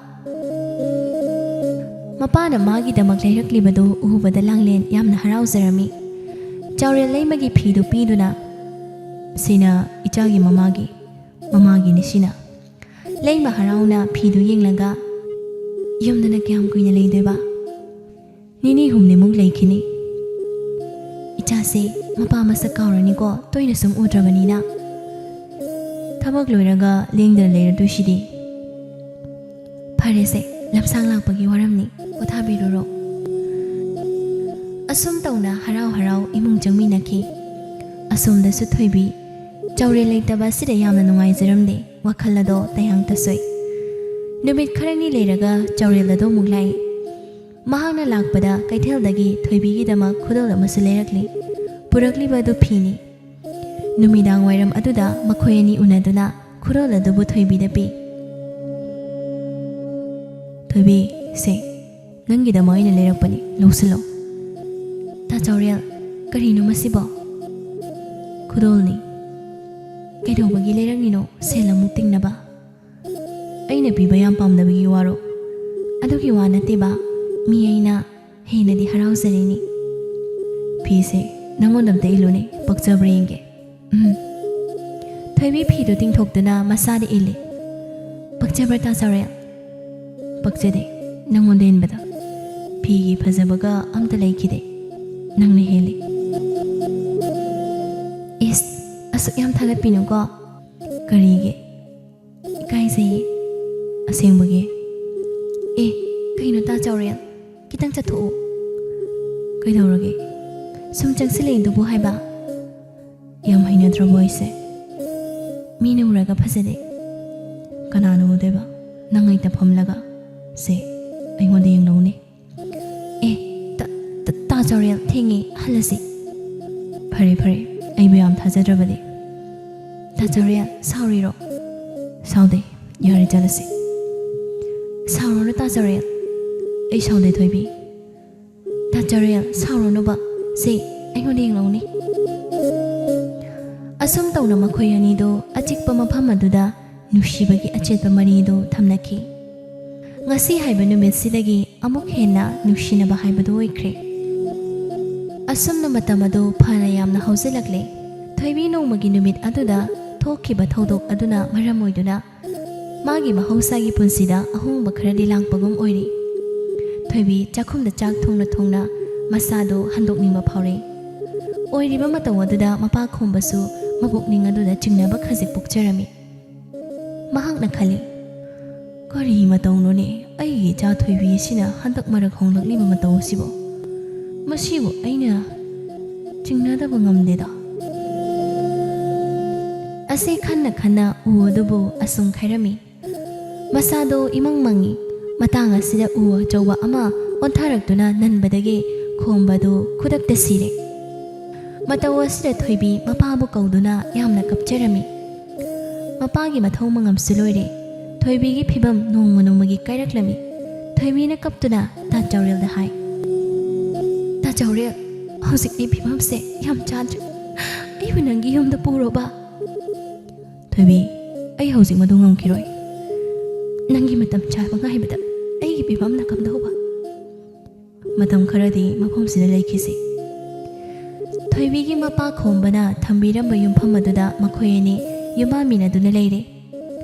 ꯃꯄꯥꯅ ꯃꯥꯒꯤꯗꯃꯛ ꯂꯩꯔꯛꯂꯤꯕꯗꯨ ꯎꯕꯗ ꯂꯥꯡꯂꯦꯟ ꯌꯥꯝꯅ ꯍꯔꯥꯎꯖꯔꯝꯃꯤ꯫ ꯆꯥꯎꯔꯦꯜ ꯂꯩꯃꯒꯤ ꯐꯤꯗꯨ ꯄꯤꯗꯨꯅ, "ꯁꯤꯅ ꯏꯆꯥꯒꯤ ꯃꯃꯥꯒꯤ, ꯃꯃꯥꯒꯤꯅꯤ ꯁꯤꯅ꯫" ꯂꯩꯃ ꯍꯔꯥꯎꯅ ꯐꯤꯗꯨ ꯌꯦꯡꯂꯒ, "ꯌꯨꯝꯗꯅ ꯀꯌꯥꯝ ꯀꯨꯏꯅ ꯂꯩꯗꯣꯏꯕ?" "ꯅꯤꯅꯤ ꯍꯨꯝꯅꯤꯃꯨꯛ ꯂꯩꯈꯤꯅꯤ꯫" "ꯏꯆꯥꯁꯦ ꯃꯄꯥ ꯃꯁꯛ ꯀꯥꯎꯔꯅꯤꯀꯣ, ꯇꯣꯏꯅ ꯁꯨꯝ ꯎꯗ꯭ꯔꯕꯅꯤꯅ꯫" "ꯊꯕꯛ ꯂꯣꯏꯔꯒ ꯂꯦꯡꯗꯅ ꯂꯩꯔꯗꯣꯏꯁꯤꯗꯤ꯫" "ꯐꯔꯦꯁꯦ, ꯂꯝꯁꯥꯡ ꯂꯥꯛꯄꯒꯤ ꯋꯥꯔꯝꯅꯤ, ꯄꯣꯊꯥꯕꯤꯔꯨꯔꯣ꯫" ꯑꯁꯨꯝ ꯇꯧꯅ ꯍꯔꯥꯎ ꯍꯔꯥꯎ ꯏꯃꯨꯡ ꯆꯪꯃꯤꯟꯅꯈꯤ꯫ ꯑꯁꯣꯝꯗꯁꯨ ꯊꯣꯏꯕꯤ ꯆꯥꯎꯔꯦꯜ ꯂꯩꯇꯕ ꯑꯁꯤꯗ ꯌꯥꯝꯅ ꯅꯨꯡꯉꯥꯏꯖꯔꯝꯗꯦ꯫ ꯋꯥꯈꯜ ꯑꯗꯣ ꯇꯌꯥꯡ ꯇꯁꯣꯏ꯫ ꯅꯨꯃꯤꯠ ꯈꯔꯅꯤ ꯂꯩꯔꯒ ꯆꯥꯎꯔꯦꯜ ꯑꯗꯣ ꯑꯃꯨꯛ ꯂꯥꯛꯏ꯫ ꯃꯍꯥꯛꯅ ꯂꯥꯛꯄꯗ ꯀꯩꯊꯦꯜꯗꯒꯤ ꯊꯣꯏꯕꯤꯒꯤꯗꯃꯛ ꯈꯨꯗꯣꯜ ꯑꯃꯁꯨ ꯂꯩꯔꯛꯂꯤ꯫ ꯄꯨꯔꯛꯂꯤꯕ ꯑꯗꯨ ꯐꯤꯅꯤ꯫ ꯅꯨꯃꯤꯗꯥꯡ ꯋꯥꯏꯔꯝ ꯑꯗꯨꯗ ꯃꯈꯣꯏ ꯑꯅꯤ ꯎꯅꯗꯨꯅ ꯈꯨꯗꯣꯜ ꯑꯗꯨꯕꯨ ꯊꯣꯏꯕꯤꯗ ꯄꯤ꯫ "ꯊꯣꯏꯕꯤ, ꯁꯦ, ꯅꯪꯒꯤꯗꯃꯛ ꯑꯩꯅ ꯂꯩꯔꯛꯄꯅꯤ, ꯂꯧꯁꯤꯜꯂꯣ꯫" "ꯇꯥ ꯆꯥꯎꯔꯦꯜ, ꯀꯔꯤꯅꯣ ꯃꯁꯤꯕꯣ?" "ꯈꯨꯗꯣꯜꯅꯤ꯫" "ꯀꯩꯗꯧꯕꯒꯤ ꯂꯩꯔꯛꯂꯤꯅꯣ, ꯁꯦꯜ ꯑꯃꯨꯛ ꯇꯤꯡꯅꯕ?" "ꯑꯩꯅ ꯄꯤꯕ ꯌꯥꯝ ꯄꯥꯝꯗꯕꯒꯤ ꯋꯥꯔꯣ?" "ꯑꯗꯨꯒꯤ ꯋꯥ ꯅꯠꯇꯦꯕ, ꯃꯤ ꯑꯩꯅ ꯍꯦꯟꯅꯗꯤ ꯍꯔꯥꯎꯖꯔꯤꯅꯤ꯫" "ꯐꯤꯁꯦ ꯅꯪꯉꯣꯟꯗ ꯑꯝꯇ ꯏꯜꯂꯨꯅꯦ, ꯄꯛꯆꯕ꯭ꯔꯥ ꯌꯦꯡꯒꯦ꯫" "ꯎꯝ꯫" ꯊꯣꯏꯕꯤ ꯐꯤꯗꯨ ꯇꯤꯡꯊꯣꯛꯇꯨꯅ ꯃꯁꯥꯗ ꯏꯜꯂꯤ꯫ "ꯄꯛꯆꯕ꯭ꯔꯥ ꯇꯥ ꯆꯥꯎꯔꯦꯜ?" "ꯄꯛꯆꯗꯦ, ꯅꯪꯉꯣꯟꯗ ꯏꯟꯕꯗ ꯐꯤꯒꯤ ꯐꯖꯕꯒ ꯑꯝꯇ ꯂꯩꯈꯤꯗꯦ, ꯅꯪꯅ ꯍꯦꯜꯂꯤ꯫" "ꯏꯁ, ꯑꯁꯨꯛ ꯌꯥꯝ ꯊꯥꯒꯠꯄꯤꯅꯨꯀꯣ꯫ ꯀꯔꯤꯒꯤ? ꯏꯀꯥꯏꯖꯩꯌꯦ꯫ ꯑꯁꯦꯡꯕꯒꯤ? ꯑꯦ, ꯀꯩꯅꯣ ꯇꯥ ꯆꯥꯎꯔꯦꯜ? ꯈꯤꯇꯪ ꯆꯠꯊꯣꯛꯎ꯫ ꯀꯩꯗꯧꯔꯒꯦ? ꯁꯨꯝ ꯆꯪꯁꯤꯜꯂꯛꯏꯗꯨꯕꯨ ꯍꯥꯏꯕ꯫ ꯌꯥꯝ ꯍꯩꯅꯗ꯭ꯔꯕꯣ ꯑꯩꯁꯦ? ꯃꯤꯅ ꯎꯔꯒ ꯐꯖꯗꯦ꯫ ꯀꯅꯥꯅ ꯎꯗꯣꯏꯕ? ꯅꯪ ꯑꯩꯇ ꯐꯝꯂꯒ꯫ ꯁꯦ, ꯑꯩꯉꯣꯟꯗ ꯌꯦꯡꯂꯧꯅꯦ꯫ ꯑꯦ, ꯇ-, ꯇ-, ꯇꯥ ꯆꯥꯎꯔꯦꯜ, ꯊꯦꯡꯉꯦ, ꯍꯜꯂꯁꯤ꯫ ꯐꯔꯦ, ꯐꯔꯦ, ꯑꯩꯕꯨ ꯌꯥꯝ ꯊꯥꯖꯗ꯭ꯔꯕꯗꯤ꯫ ꯇꯥ ꯆꯥꯎꯔꯦꯜ, ꯁꯥꯎꯔꯤꯔꯣ? ꯁꯥꯎꯗꯦ, ꯌꯥꯔꯦ, ꯆꯠꯂꯁꯤ꯫ ꯁꯥꯎꯔꯅꯨ ꯇꯥ ꯆꯥꯎꯔꯦꯜ, ꯑꯩ ꯁꯥꯎꯗꯦ ꯊꯣꯏꯕꯤ꯫ ꯇꯥ ꯆꯥꯎꯔꯦꯜ, ꯁꯥꯎꯔꯅꯨꯕ, ꯁꯦ, ꯑꯩꯉꯣꯟꯗ ꯌꯦꯡꯂꯧꯅꯦ꯫ ꯑꯁꯨꯝ ꯇꯧꯅ ꯃꯈꯣꯏ ꯑꯅꯤꯗꯣ ꯑꯆꯤꯛꯄ ꯃꯐꯝ ꯑꯗꯨꯗ ꯅꯨꯡꯁꯤꯕꯒꯤ ꯑꯆꯦꯠꯄ ꯃꯔꯤꯗꯨ ꯊꯝꯅꯈꯤ꯫ ꯉꯁꯤ ꯍꯥꯏꯕ ꯅꯨꯃꯤꯠꯁꯤꯗꯒꯤ ꯑꯃꯨꯛ ꯍꯦꯟꯅ ꯅꯨꯡꯁꯤꯅꯕ ꯍꯥꯏꯕꯗꯨ ꯑꯣꯏꯈ꯭ꯔꯦ꯫ ꯑꯁꯨꯝꯅ ꯃꯇꯝ ꯑꯗꯨ ꯐꯅ ꯌꯥꯝꯅ ꯍꯧꯖꯤꯜꯂꯛꯂꯦ꯫ ꯊꯣꯏꯕꯤ ꯅꯣꯡꯃꯒꯤ ꯅꯨꯃꯤꯠ ꯑꯗꯨꯗ ꯊꯣꯛꯈꯤꯕ ꯊꯧꯗꯣꯛ ꯑꯗꯨꯅ ꯃꯔꯝ ꯑꯣꯏꯗꯨꯅ ꯃꯥꯒꯤ ꯃꯍꯧꯁꯥꯒꯤ ꯄꯨꯟꯁꯤꯗ ꯑꯍꯣꯡꯕ ꯈꯔꯗꯤ ꯂꯥꯛꯄꯒꯨꯝ ꯑꯣꯏꯔꯤ꯫ ꯊꯣꯏꯕꯤ ꯆꯥꯛꯈꯨꯝꯗ ꯆꯥꯛ ꯊꯣꯡꯅ ꯊꯣꯡꯅ ꯃꯁꯥꯗꯨ ꯍꯟꯗꯣꯛꯅꯤꯡꯕ ꯐꯥꯎꯔꯦ꯫ ꯑꯣꯏꯔꯤꯕ ꯃꯇꯧ ꯑꯗꯨꯗ ꯃꯄꯥ ꯈꯣꯝꯕꯁꯨ ꯃꯕꯨꯛꯅꯤꯡ ꯑꯗꯨꯗ ꯆꯤꯡꯅꯕ ꯈꯖꯤꯛ ꯄꯣꯛꯆꯔꯝꯃꯤ꯫ ꯃꯍꯥꯛꯅ ꯈꯜꯂꯤ, "ꯀꯔꯤ ꯃꯇꯧꯅꯣꯅꯦ ꯑꯩꯒꯤ ꯏꯆꯥ ꯊꯣꯏꯕꯤ ꯑꯁꯤꯅ ꯍꯟꯗꯛ ꯃꯔꯛ ꯍꯣꯡꯂꯛꯂꯤꯕ ꯃꯇꯧ ꯑꯁꯤꯕꯨ? ꯃꯁꯤꯕꯨ ꯑꯩꯅ ꯆꯤꯡꯅꯗꯕ ꯉꯝꯗꯦꯗ"꯫ ꯑꯁꯤ ꯈꯟꯅ ꯈꯟꯅ ꯎ ꯑꯗꯨꯕꯨ ꯑꯁꯨꯝ ꯈꯥꯏꯔꯝꯃꯤ꯫ ꯃꯁꯥꯗꯣ ꯏꯃꯪ ꯃꯪꯉꯤ꯫ ꯃꯇꯥꯡ ꯑꯁꯤꯗ ꯎ ꯑꯆꯧꯕ ꯑꯃ ꯑꯣꯟꯊꯔꯛꯇꯨꯅ ꯅꯟꯕꯗꯒꯤ ꯈꯣꯝꯕꯗꯨ ꯈꯨꯗꯛꯇ ꯁꯤꯔꯦ꯫ ꯃꯇꯧ ꯑꯁꯤꯗ ꯊꯣꯏꯕꯤ ꯃꯄꯥꯕꯨ ꯀꯧꯗꯨꯅ ꯌꯥꯝꯅ ꯀꯞꯆꯔꯝꯃꯤ꯫ ꯃꯄꯥꯒꯤ ꯃꯊꯧ ꯃꯉꯝꯁꯨ ꯂꯣꯏꯔꯦ꯫ ꯊꯣꯏꯕꯤꯒꯤ ꯐꯤꯕꯝ ꯅꯣꯡꯃ ꯅꯣꯡꯃꯒꯤ ꯀꯥꯏꯔꯛꯂꯝꯃꯤ꯫ ꯊꯣꯏꯕꯤꯅ ꯀꯞꯇꯨꯅ ꯇꯥ ꯆꯥꯎꯔꯦꯜꯗ ꯍꯥꯏ, "ꯇꯥ ꯆꯥꯎꯔꯦꯜ, ꯍꯧꯖꯤꯛ ꯑꯩ ꯐꯤꯕꯝꯁꯦ ꯌꯥꯝ ꯆꯥꯗ꯭ꯔꯦ꯫ ꯑꯩꯕꯨ ꯅꯪꯒꯤ ꯌꯨꯝꯗ ꯄꯨꯔꯣꯕ"꯫ "ꯊꯣꯏꯕꯤ, ꯑꯩ ꯍꯧꯖꯤꯛ ꯃꯗꯨ ꯉꯝꯈꯤꯔꯣꯏ꯫ ꯅꯪꯒꯤ ꯃꯇꯝ ꯆꯥꯕ ꯉꯥꯏꯕꯗ ꯑꯩꯒꯤ ꯐꯤꯕꯝꯅ ꯀꯝꯗꯧꯕ?" ꯃꯇꯝ ꯈꯔꯗꯤ ꯃꯐꯝꯁꯤꯗ ꯂꯩꯈꯤꯁꯤ꯫ ꯊꯣꯏꯕꯤꯒꯤ ꯃꯄꯥ ꯈꯣꯝꯕꯅ ꯊꯝꯕꯤꯔꯝꯕ ꯌꯨꯝꯐꯝ ꯑꯗꯨꯗ ꯃꯈꯣꯏ ꯑꯅꯤ ꯌꯨꯝꯕꯥꯟꯃꯤꯟꯅꯗꯨꯅ ꯂꯩꯔꯦ꯫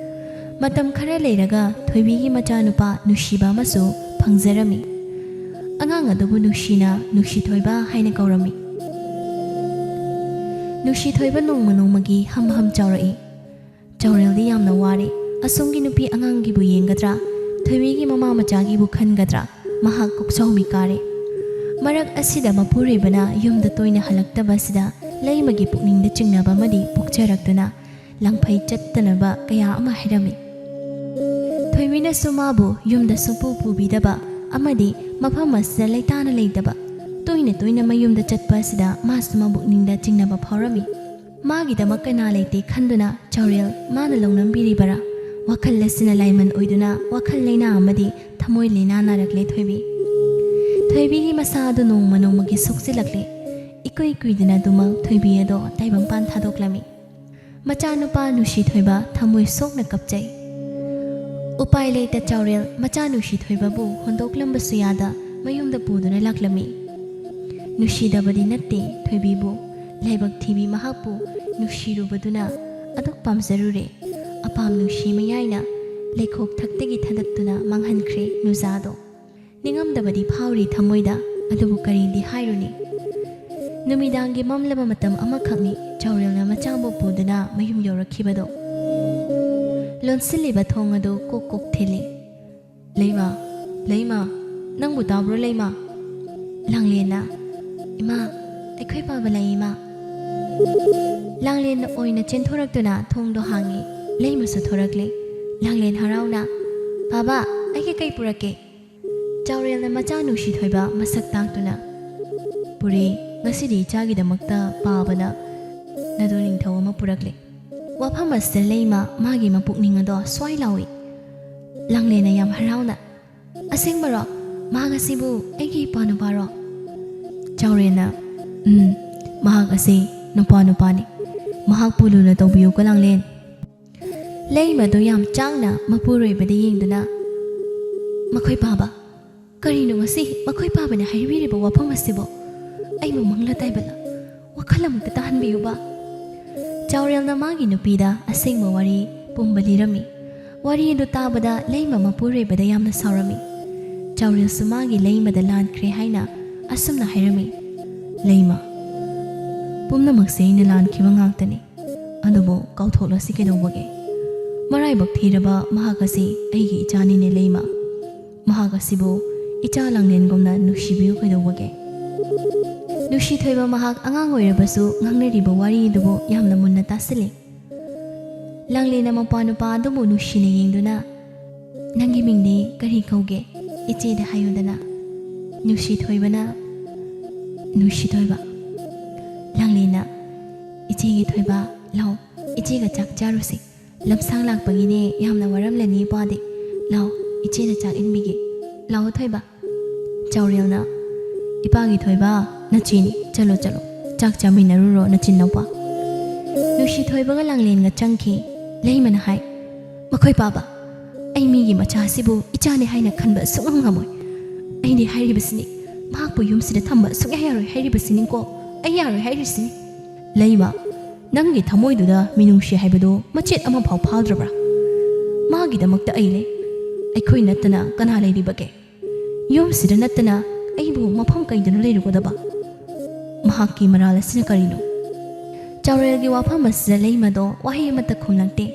ꯃꯇꯝ ꯈꯔ ꯂꯩꯔꯒ ꯊꯣꯏꯕꯤꯒꯤ ꯃꯆꯥꯅꯨꯄꯥ ꯅꯨꯡꯁꯤꯕ ꯑꯃꯁꯨ ꯐꯪꯖꯔꯝꯃꯤ꯫ ꯑꯉꯥꯡ ꯑꯗꯨꯕꯨ ꯅꯨꯡꯁꯤꯅ ꯅꯨꯡꯁꯤꯊꯣꯏꯕ ꯍꯥꯏꯅ ꯀꯧꯔꯝꯃꯤ꯫ ꯅꯨꯡꯁꯤꯊꯣꯏꯕ ꯅꯣꯡꯃ ꯅꯣꯡꯃꯒꯤ ꯍꯝ ꯍꯝ ꯆꯥꯎꯔꯛꯏ꯫ ꯆꯥꯎꯔꯦꯜꯗꯤ ꯌꯥꯝꯅ ꯋꯥꯔꯦ꯫ ꯑꯁꯣꯝꯒꯤ ꯅꯨꯄꯤ ꯑꯉꯥꯡꯒꯤꯕꯨ ꯌꯦꯡꯒꯗ꯭ꯔꯥ, ꯊꯣꯏꯕꯤꯒꯤ ꯃꯃꯥ ꯃꯆꯥꯒꯤꯕꯨ ꯈꯟꯒꯗ꯭ꯔꯥ, ꯃꯍꯥꯛ ꯀꯣꯛꯆꯥꯎꯕꯤ ꯀꯥꯔꯦ꯫ ꯃꯔꯛ ꯑꯁꯤꯗ ꯃꯄꯨꯔꯣꯏꯕꯅ ꯌꯨꯝꯗ ꯇꯣꯏꯅ ꯍꯜꯂꯛꯇꯕ ꯑꯁꯤꯗ ꯂꯩꯃꯒꯤ ꯄꯨꯛꯅꯤꯡꯗ ꯆꯤꯡꯅꯕ ꯑꯃꯗꯤ ꯄꯣꯛꯆꯔꯛꯇꯨꯅ ꯂꯪꯐꯩ ꯆꯠꯇꯅꯕ ꯀꯌꯥ ꯑꯃ ꯍꯥꯏꯔꯝꯃꯤ꯫ ꯊꯣꯏꯕꯤꯅꯁꯨ ꯃꯥꯕꯨ ꯌꯨꯝꯗ ꯁꯨꯡꯄꯨ ꯄꯨꯕꯤꯗꯕ ꯑꯃꯗꯤ ꯃꯐꯝ ꯑꯁꯤꯗ ꯂꯩꯇꯥꯅ ꯂꯩꯇꯕ, ꯇꯣꯏꯅ ꯇꯣꯏꯅ ꯃꯌꯨꯝꯗ ꯆꯠꯄ ꯑꯁꯤꯗ ꯃꯥꯁꯨ ꯃꯕꯨꯛꯅꯤꯡꯗ ꯆꯤꯡꯅꯕ ꯐꯥꯎꯔꯝꯃꯤ꯫ ꯃꯥꯒꯤꯗꯃꯛ ꯀꯅꯥ ꯂꯩꯇꯦ ꯈꯟꯗꯨꯅ ꯆꯥꯎꯔꯦꯜ ꯃꯥꯅ ꯂꯧꯅꯝꯕꯤꯔꯤꯕꯔꯥ? ꯋꯥꯈꯜ ꯑꯁꯤꯅ ꯂꯥꯏꯃꯟ ꯑꯣꯏꯗꯨꯅ ꯋꯥꯈꯜ ꯂꯩꯅꯥ ꯑꯃꯗꯤ ꯊꯃꯣꯏ ꯂꯩꯅꯥ ꯅꯥꯔꯛꯂꯦ ꯊꯣꯏꯕꯤ꯫ ꯊꯣꯏꯕꯤꯒꯤ ꯃꯁꯥ ꯑꯗꯨ ꯅꯣꯡꯃ ꯅꯣꯡꯃꯒꯤ ꯁꯣꯛꯆꯤꯜꯂꯛꯂꯦ꯫ ꯏꯀꯨꯏ ꯀꯨꯏꯗꯅ ꯑꯗꯨꯃꯛ ꯊꯣꯏꯕꯤ ꯑꯗꯣ ꯇꯥꯏꯕꯪꯄꯥꯟ ꯊꯥꯗꯣꯛꯂꯝꯃꯤ꯫ ꯃꯆꯥꯅꯨꯄꯥ ꯅꯨꯡꯁꯤ ꯊꯣꯏꯕ ꯊꯃꯣꯏ ꯁꯣꯛꯅ ꯀꯞꯆꯩ꯫ ꯎꯄꯥꯏ ꯂꯩꯇ ꯆꯥꯎꯔꯦꯜ ꯃꯆꯥ ꯅꯨꯡꯁꯤ ꯊꯣꯏꯕꯕꯨ ꯍꯨꯟꯗꯣꯛꯂꯝꯕꯁꯨ ꯌꯥꯗ ꯃꯌꯨꯝꯗ ꯄꯨꯗꯨꯅ ꯂꯥꯛꯂꯝꯃꯤ꯫ ꯅꯨꯡꯁꯤꯗꯕꯗꯤ ꯅꯠꯇꯦ ꯊꯣꯏꯕꯤꯕꯨ, ꯂꯥꯏꯕꯛ ꯊꯤꯕꯤ ꯃꯍꯥꯛꯄꯨ ꯅꯨꯡꯁꯤꯔꯨꯕꯗꯨꯅ ꯑꯗꯨꯛ ꯄꯥꯝꯖꯔꯨꯔꯦ꯫ ꯑꯄꯥꯝ ꯅꯨꯡꯁꯤ ꯃꯌꯥꯏꯅ ꯂꯩꯈꯣꯛ ꯊꯛꯇꯒꯤ ꯊꯥꯗꯠꯇꯨꯅ ꯃꯥꯡꯍꯟꯈ꯭ꯔꯦ ꯅꯨꯖꯥꯗꯣ꯫ ꯅꯤꯡꯉꯝꯗꯕꯗꯤ ꯐꯥꯎꯔꯤ ꯊꯃꯣꯏꯗ, ꯑꯗꯨꯕꯨ ꯀꯔꯤꯗꯤ ꯍꯥꯏꯔꯨꯅꯤ? ꯅꯨꯃꯤꯗꯥꯡꯒꯤ ꯃꯝꯂꯕ ꯃꯇꯝ ꯑꯃꯈꯛꯅꯤ ꯆꯥꯎꯔꯦꯜꯅ ꯃꯆꯥꯕꯨ ꯄꯨꯗꯨꯅ ꯃꯌꯨꯝ ꯌꯧꯔꯛꯈꯤꯕꯗꯣ꯫ ꯂꯣꯟꯁꯤꯜꯂꯤꯕ ꯊꯣꯡ ꯑꯗꯨ ꯀꯣꯛ ꯀꯣꯛ ꯊꯤꯜꯂꯤ꯫ "ꯂꯩꯃ, ꯂꯩꯃ, ꯅꯪꯕꯨ ꯇꯥꯕ꯭ꯔꯣ ꯂꯩꯃ?" ꯂꯥꯡꯂꯦꯟꯅ, "ꯏꯃꯥ, ꯑꯩꯈꯣꯏ ꯄꯥꯕ ꯂꯩ ꯏꯃꯥ꯫" ꯂꯥꯡꯂꯦꯟꯅ ꯑꯣꯏꯅ ꯆꯦꯟꯊꯣꯔꯛꯇꯨꯅ ꯊꯣꯡꯗꯣ ꯍꯥꯡꯉꯤ꯫ ꯂꯩꯃꯁꯨ ꯊꯣꯔꯛꯂꯦ꯫ ꯂꯥꯡꯂꯦꯟ ꯍꯔꯥꯎꯅ, "ꯄꯥꯕ, ꯑꯩꯒꯤ ꯀꯩ ꯄꯨꯔꯛꯀꯦ?" ꯆꯥꯎꯔꯦꯜꯅ ꯃꯆꯥ ꯅꯨꯡꯁꯤ ꯊꯣꯏꯕ ꯃꯁꯛ ꯇꯥꯛꯇꯨꯅ, "ꯄꯨꯔꯤ, ꯉꯁꯤꯗꯤ ꯏꯆꯥꯒꯤꯗꯃꯛꯇ ꯄꯥꯕꯅ ꯅꯗꯣ ꯅꯤꯡꯊꯧ ꯑꯃ ꯄꯨꯔꯛꯂꯦ꯫" ꯋꯥꯐꯝ ꯑꯁꯤꯗ ꯂꯩꯃ ꯃꯥꯒꯤ ꯃꯄꯨꯛꯅꯤꯡ ꯑꯗꯣ ꯁ꯭ꯋꯥꯏ ꯂꯥꯎꯏ꯫ ꯂꯥꯡꯂꯦꯟꯅ ꯌꯥꯝ ꯍꯔꯥꯎꯅ, "ꯑꯁꯦꯡꯕꯔꯣ? ꯃꯍꯥꯛ ꯑꯁꯤꯕꯨ ꯑꯩꯒꯤ ꯏꯄ꯭ꯋꯥ ꯅꯨꯄꯥꯔꯣ?" ꯆꯥꯎꯔꯦꯜꯅ, "ꯎꯝ, ꯃꯍꯥꯛ ꯑꯁꯤ ꯅꯨꯄꯥ ꯅꯨꯄꯥꯅꯤ꯫ ꯃꯍꯥꯛꯄꯨ ꯂꯨꯅ ꯇꯧꯕꯤꯌꯨꯀꯣ ꯂꯥꯡꯂꯦꯟ꯫" ꯂꯩꯃꯗꯨ ꯌꯥꯝ ꯆꯥꯡꯅ ꯃꯄꯨꯔꯣꯏꯕꯗ ꯌꯦꯡꯗꯨꯅ, "ꯃꯈꯣꯏ ꯄꯥꯕ, ꯀꯔꯤꯅꯣ ꯉꯁꯤ ꯃꯈꯣꯏ ꯄꯥꯕꯅ ꯍꯥꯏꯕꯤꯔꯤꯕ ꯋꯥꯐꯝ ꯑꯁꯤꯕꯣ? ꯑꯩꯕꯨ ꯃꯪꯂ ꯇꯥꯏꯕꯂ? ꯋꯥꯈꯜ ꯑꯃꯨꯛꯇ ꯇꯥꯍꯟꯕꯤꯌꯨꯕ꯫" ꯆꯥꯎꯔꯦꯜꯅ ꯃꯥꯒꯤ ꯅꯨꯄꯤꯗ ꯑꯁꯦꯡꯕ ꯋꯥꯔꯤ ꯄꯨꯝꯕ ꯂꯤꯔꯝꯃꯤ꯫ ꯋꯥꯔꯤ ꯑꯗꯨ ꯇꯥꯕꯗ ꯂꯩꯃ ꯃꯄꯨꯔꯣꯏꯕꯗ ꯌꯥꯝꯅ ꯁꯥꯎꯔꯝꯃꯤ꯫ ꯆꯥꯎꯔꯦꯜꯁꯨ ꯃꯥꯒꯤ ꯂꯩꯃꯗ ꯂꯥꯟꯈ꯭ꯔꯦ ꯍꯥꯏꯅ ꯑꯁꯨꯝꯅ ꯍꯥꯏꯔꯝꯃꯤ, "ꯂꯩꯃ, ꯄꯨꯝꯅꯃꯛꯁꯦ ꯑꯩꯅ ꯂꯥꯟꯈꯤꯕ ꯉꯥꯛꯇꯅꯤ꯫ ꯑꯗꯨꯕꯨ ꯀꯥꯎꯊꯣꯛꯂꯁꯤ ꯀꯩꯗꯧꯕꯒꯦ? ꯃꯔꯥꯏꯕꯛ ꯊꯤꯔꯕ ꯃꯍꯥꯛ ꯑꯁꯤ ꯑꯩꯒꯤ ꯏꯆꯥꯅꯤꯅꯦ ꯂꯩꯃ꯫ ꯃꯍꯥꯛ ꯑꯁꯤꯕꯨ ꯏꯆꯥ ꯂꯥꯡꯂꯦꯟꯒꯨꯝꯅ ꯅꯨꯡꯁꯤꯕꯤꯌꯨ ꯀꯩꯗꯧꯕꯒꯦ? ꯅꯨꯡꯁꯤ ꯊꯣꯏꯕ ꯃꯍꯥꯛ ꯑꯉꯥꯡ ꯑꯣꯏꯔꯕꯁꯨ ꯉꯥꯡꯅꯔꯤꯕ ꯋꯥꯔꯤ ꯑꯗꯨꯕꯨ ꯌꯥꯝꯅ ꯃꯨꯟꯅ ꯇꯥꯁꯤꯜꯂꯤ꯫ ꯂꯥꯡꯂꯦꯟꯅ ꯃꯄꯥ ꯅꯨꯄꯥ ꯑꯗꯨꯕꯨ ꯅꯨꯡꯁꯤꯅ ꯌꯦꯡꯗꯨꯅ, "ꯅꯪꯒꯤ ꯃꯤꯡꯗꯤ ꯀꯔꯤ ꯀꯧꯒꯦ? ꯏꯆꯦꯗ ꯍꯥꯏꯌꯨꯗꯅ꯫" ꯅꯨꯡꯁꯤ ꯊꯣꯏꯕꯅ, "ꯅꯨꯡꯁꯤ ꯊꯣꯏꯕ꯫" ꯂꯥꯡꯂꯦꯟꯅ, "ꯏꯆꯦꯒꯤ ꯊꯣꯏꯕ, ꯂꯥꯎ, ꯏꯆꯦꯒ ꯆꯥꯛ ꯆꯥꯔꯨꯁꯤ꯫ ꯂꯝꯁꯥꯡ ꯂꯥꯛꯄꯒꯤꯅꯦ, ꯌꯥꯝꯅ ꯋꯥꯔꯝꯂꯅꯤ ꯏꯄꯥꯗꯤ꯫ ꯂꯥꯎ, ꯏꯆꯦꯅ ꯆꯥꯛ ꯏꯟꯕꯤꯒꯦ꯫ ꯂꯥꯎ ꯊꯣꯏꯕ꯫" ꯆꯥꯎꯔꯦꯜꯅ, "ꯏꯄꯥꯒꯤ ꯊꯣꯏꯕ, ꯅꯆꯦꯅꯤ, ꯆꯠꯂꯣ ꯆꯠꯂꯣ, ꯆꯥꯛ ꯆꯥꯃꯤꯟꯅꯔꯨꯔꯣ ꯅꯆꯤꯟ ꯅꯨꯄꯥ꯫" ꯅꯨꯡꯁꯤ ꯊꯣꯏꯕꯒ ꯂꯥꯡꯂꯦꯟꯒ ꯆꯪꯈꯤ꯫ ꯂꯩꯃꯅ ꯍꯥꯏ, "ꯃꯈꯣꯏ ꯄꯥꯕ, ꯑꯩ ꯃꯤꯒꯤ ꯃꯆꯥꯁꯤꯕꯨ ꯏꯆꯥꯅꯤ ꯍꯥꯏꯅ ꯈꯟꯕ ꯁꯨꯡꯉꯝ ꯉꯝꯃꯣꯏ꯫ ꯑꯩꯗꯤ ꯍꯥꯏꯔꯤꯕꯁꯤꯅꯤ, ꯃꯍꯥꯛꯄꯨ ꯌꯨꯝꯁꯤꯗ ꯊꯝꯕ ꯁꯨꯡꯌꯥ ꯌꯥꯔꯣꯏ ꯍꯥꯏꯔꯤꯕꯁꯤꯅꯤꯀꯣ꯫ ꯑꯩ ꯌꯥꯔꯣꯏ ꯍꯥꯏꯔꯤꯁꯤꯅꯤ꯫" ꯂꯩꯃ, "ꯅꯪꯒꯤ ꯊꯃꯣꯏꯗꯨꯗ ꯃꯤꯅꯨꯡꯁꯤ ꯍꯥꯏꯕꯗꯨ ꯃꯆꯦꯠ ꯑꯃꯐꯥꯎ ꯐꯥꯎꯗ꯭ꯔꯕ꯭ꯔꯥ? ꯃꯥꯒꯤꯗꯃꯛꯇ ꯑꯩ ꯂꯩ꯫ ꯑꯩꯈꯣꯏ ꯅꯠꯇꯅ ꯀꯅꯥ ꯂꯩꯔꯤꯕꯒꯦ? ꯌꯨꯝꯁꯤꯗ ꯅꯠꯇꯅ ꯑꯩꯕꯨ ꯃꯐꯝ ꯀꯩꯗꯅꯣ ꯂꯩꯔꯨꯒꯗꯕ? ꯃꯍꯥꯛꯀꯤ ꯃꯔꯥꯜ ꯑꯁꯤꯅ ꯀꯔꯤꯅꯣ?" ꯆꯥꯎꯔꯦꯜꯒꯤ ꯋꯥꯐꯝ ꯑꯁꯤꯗ ꯂꯩꯃꯗꯣ ꯋꯥꯍꯩ ꯑꯃꯠꯇ ꯈꯨꯝꯂꯛꯇꯦ꯫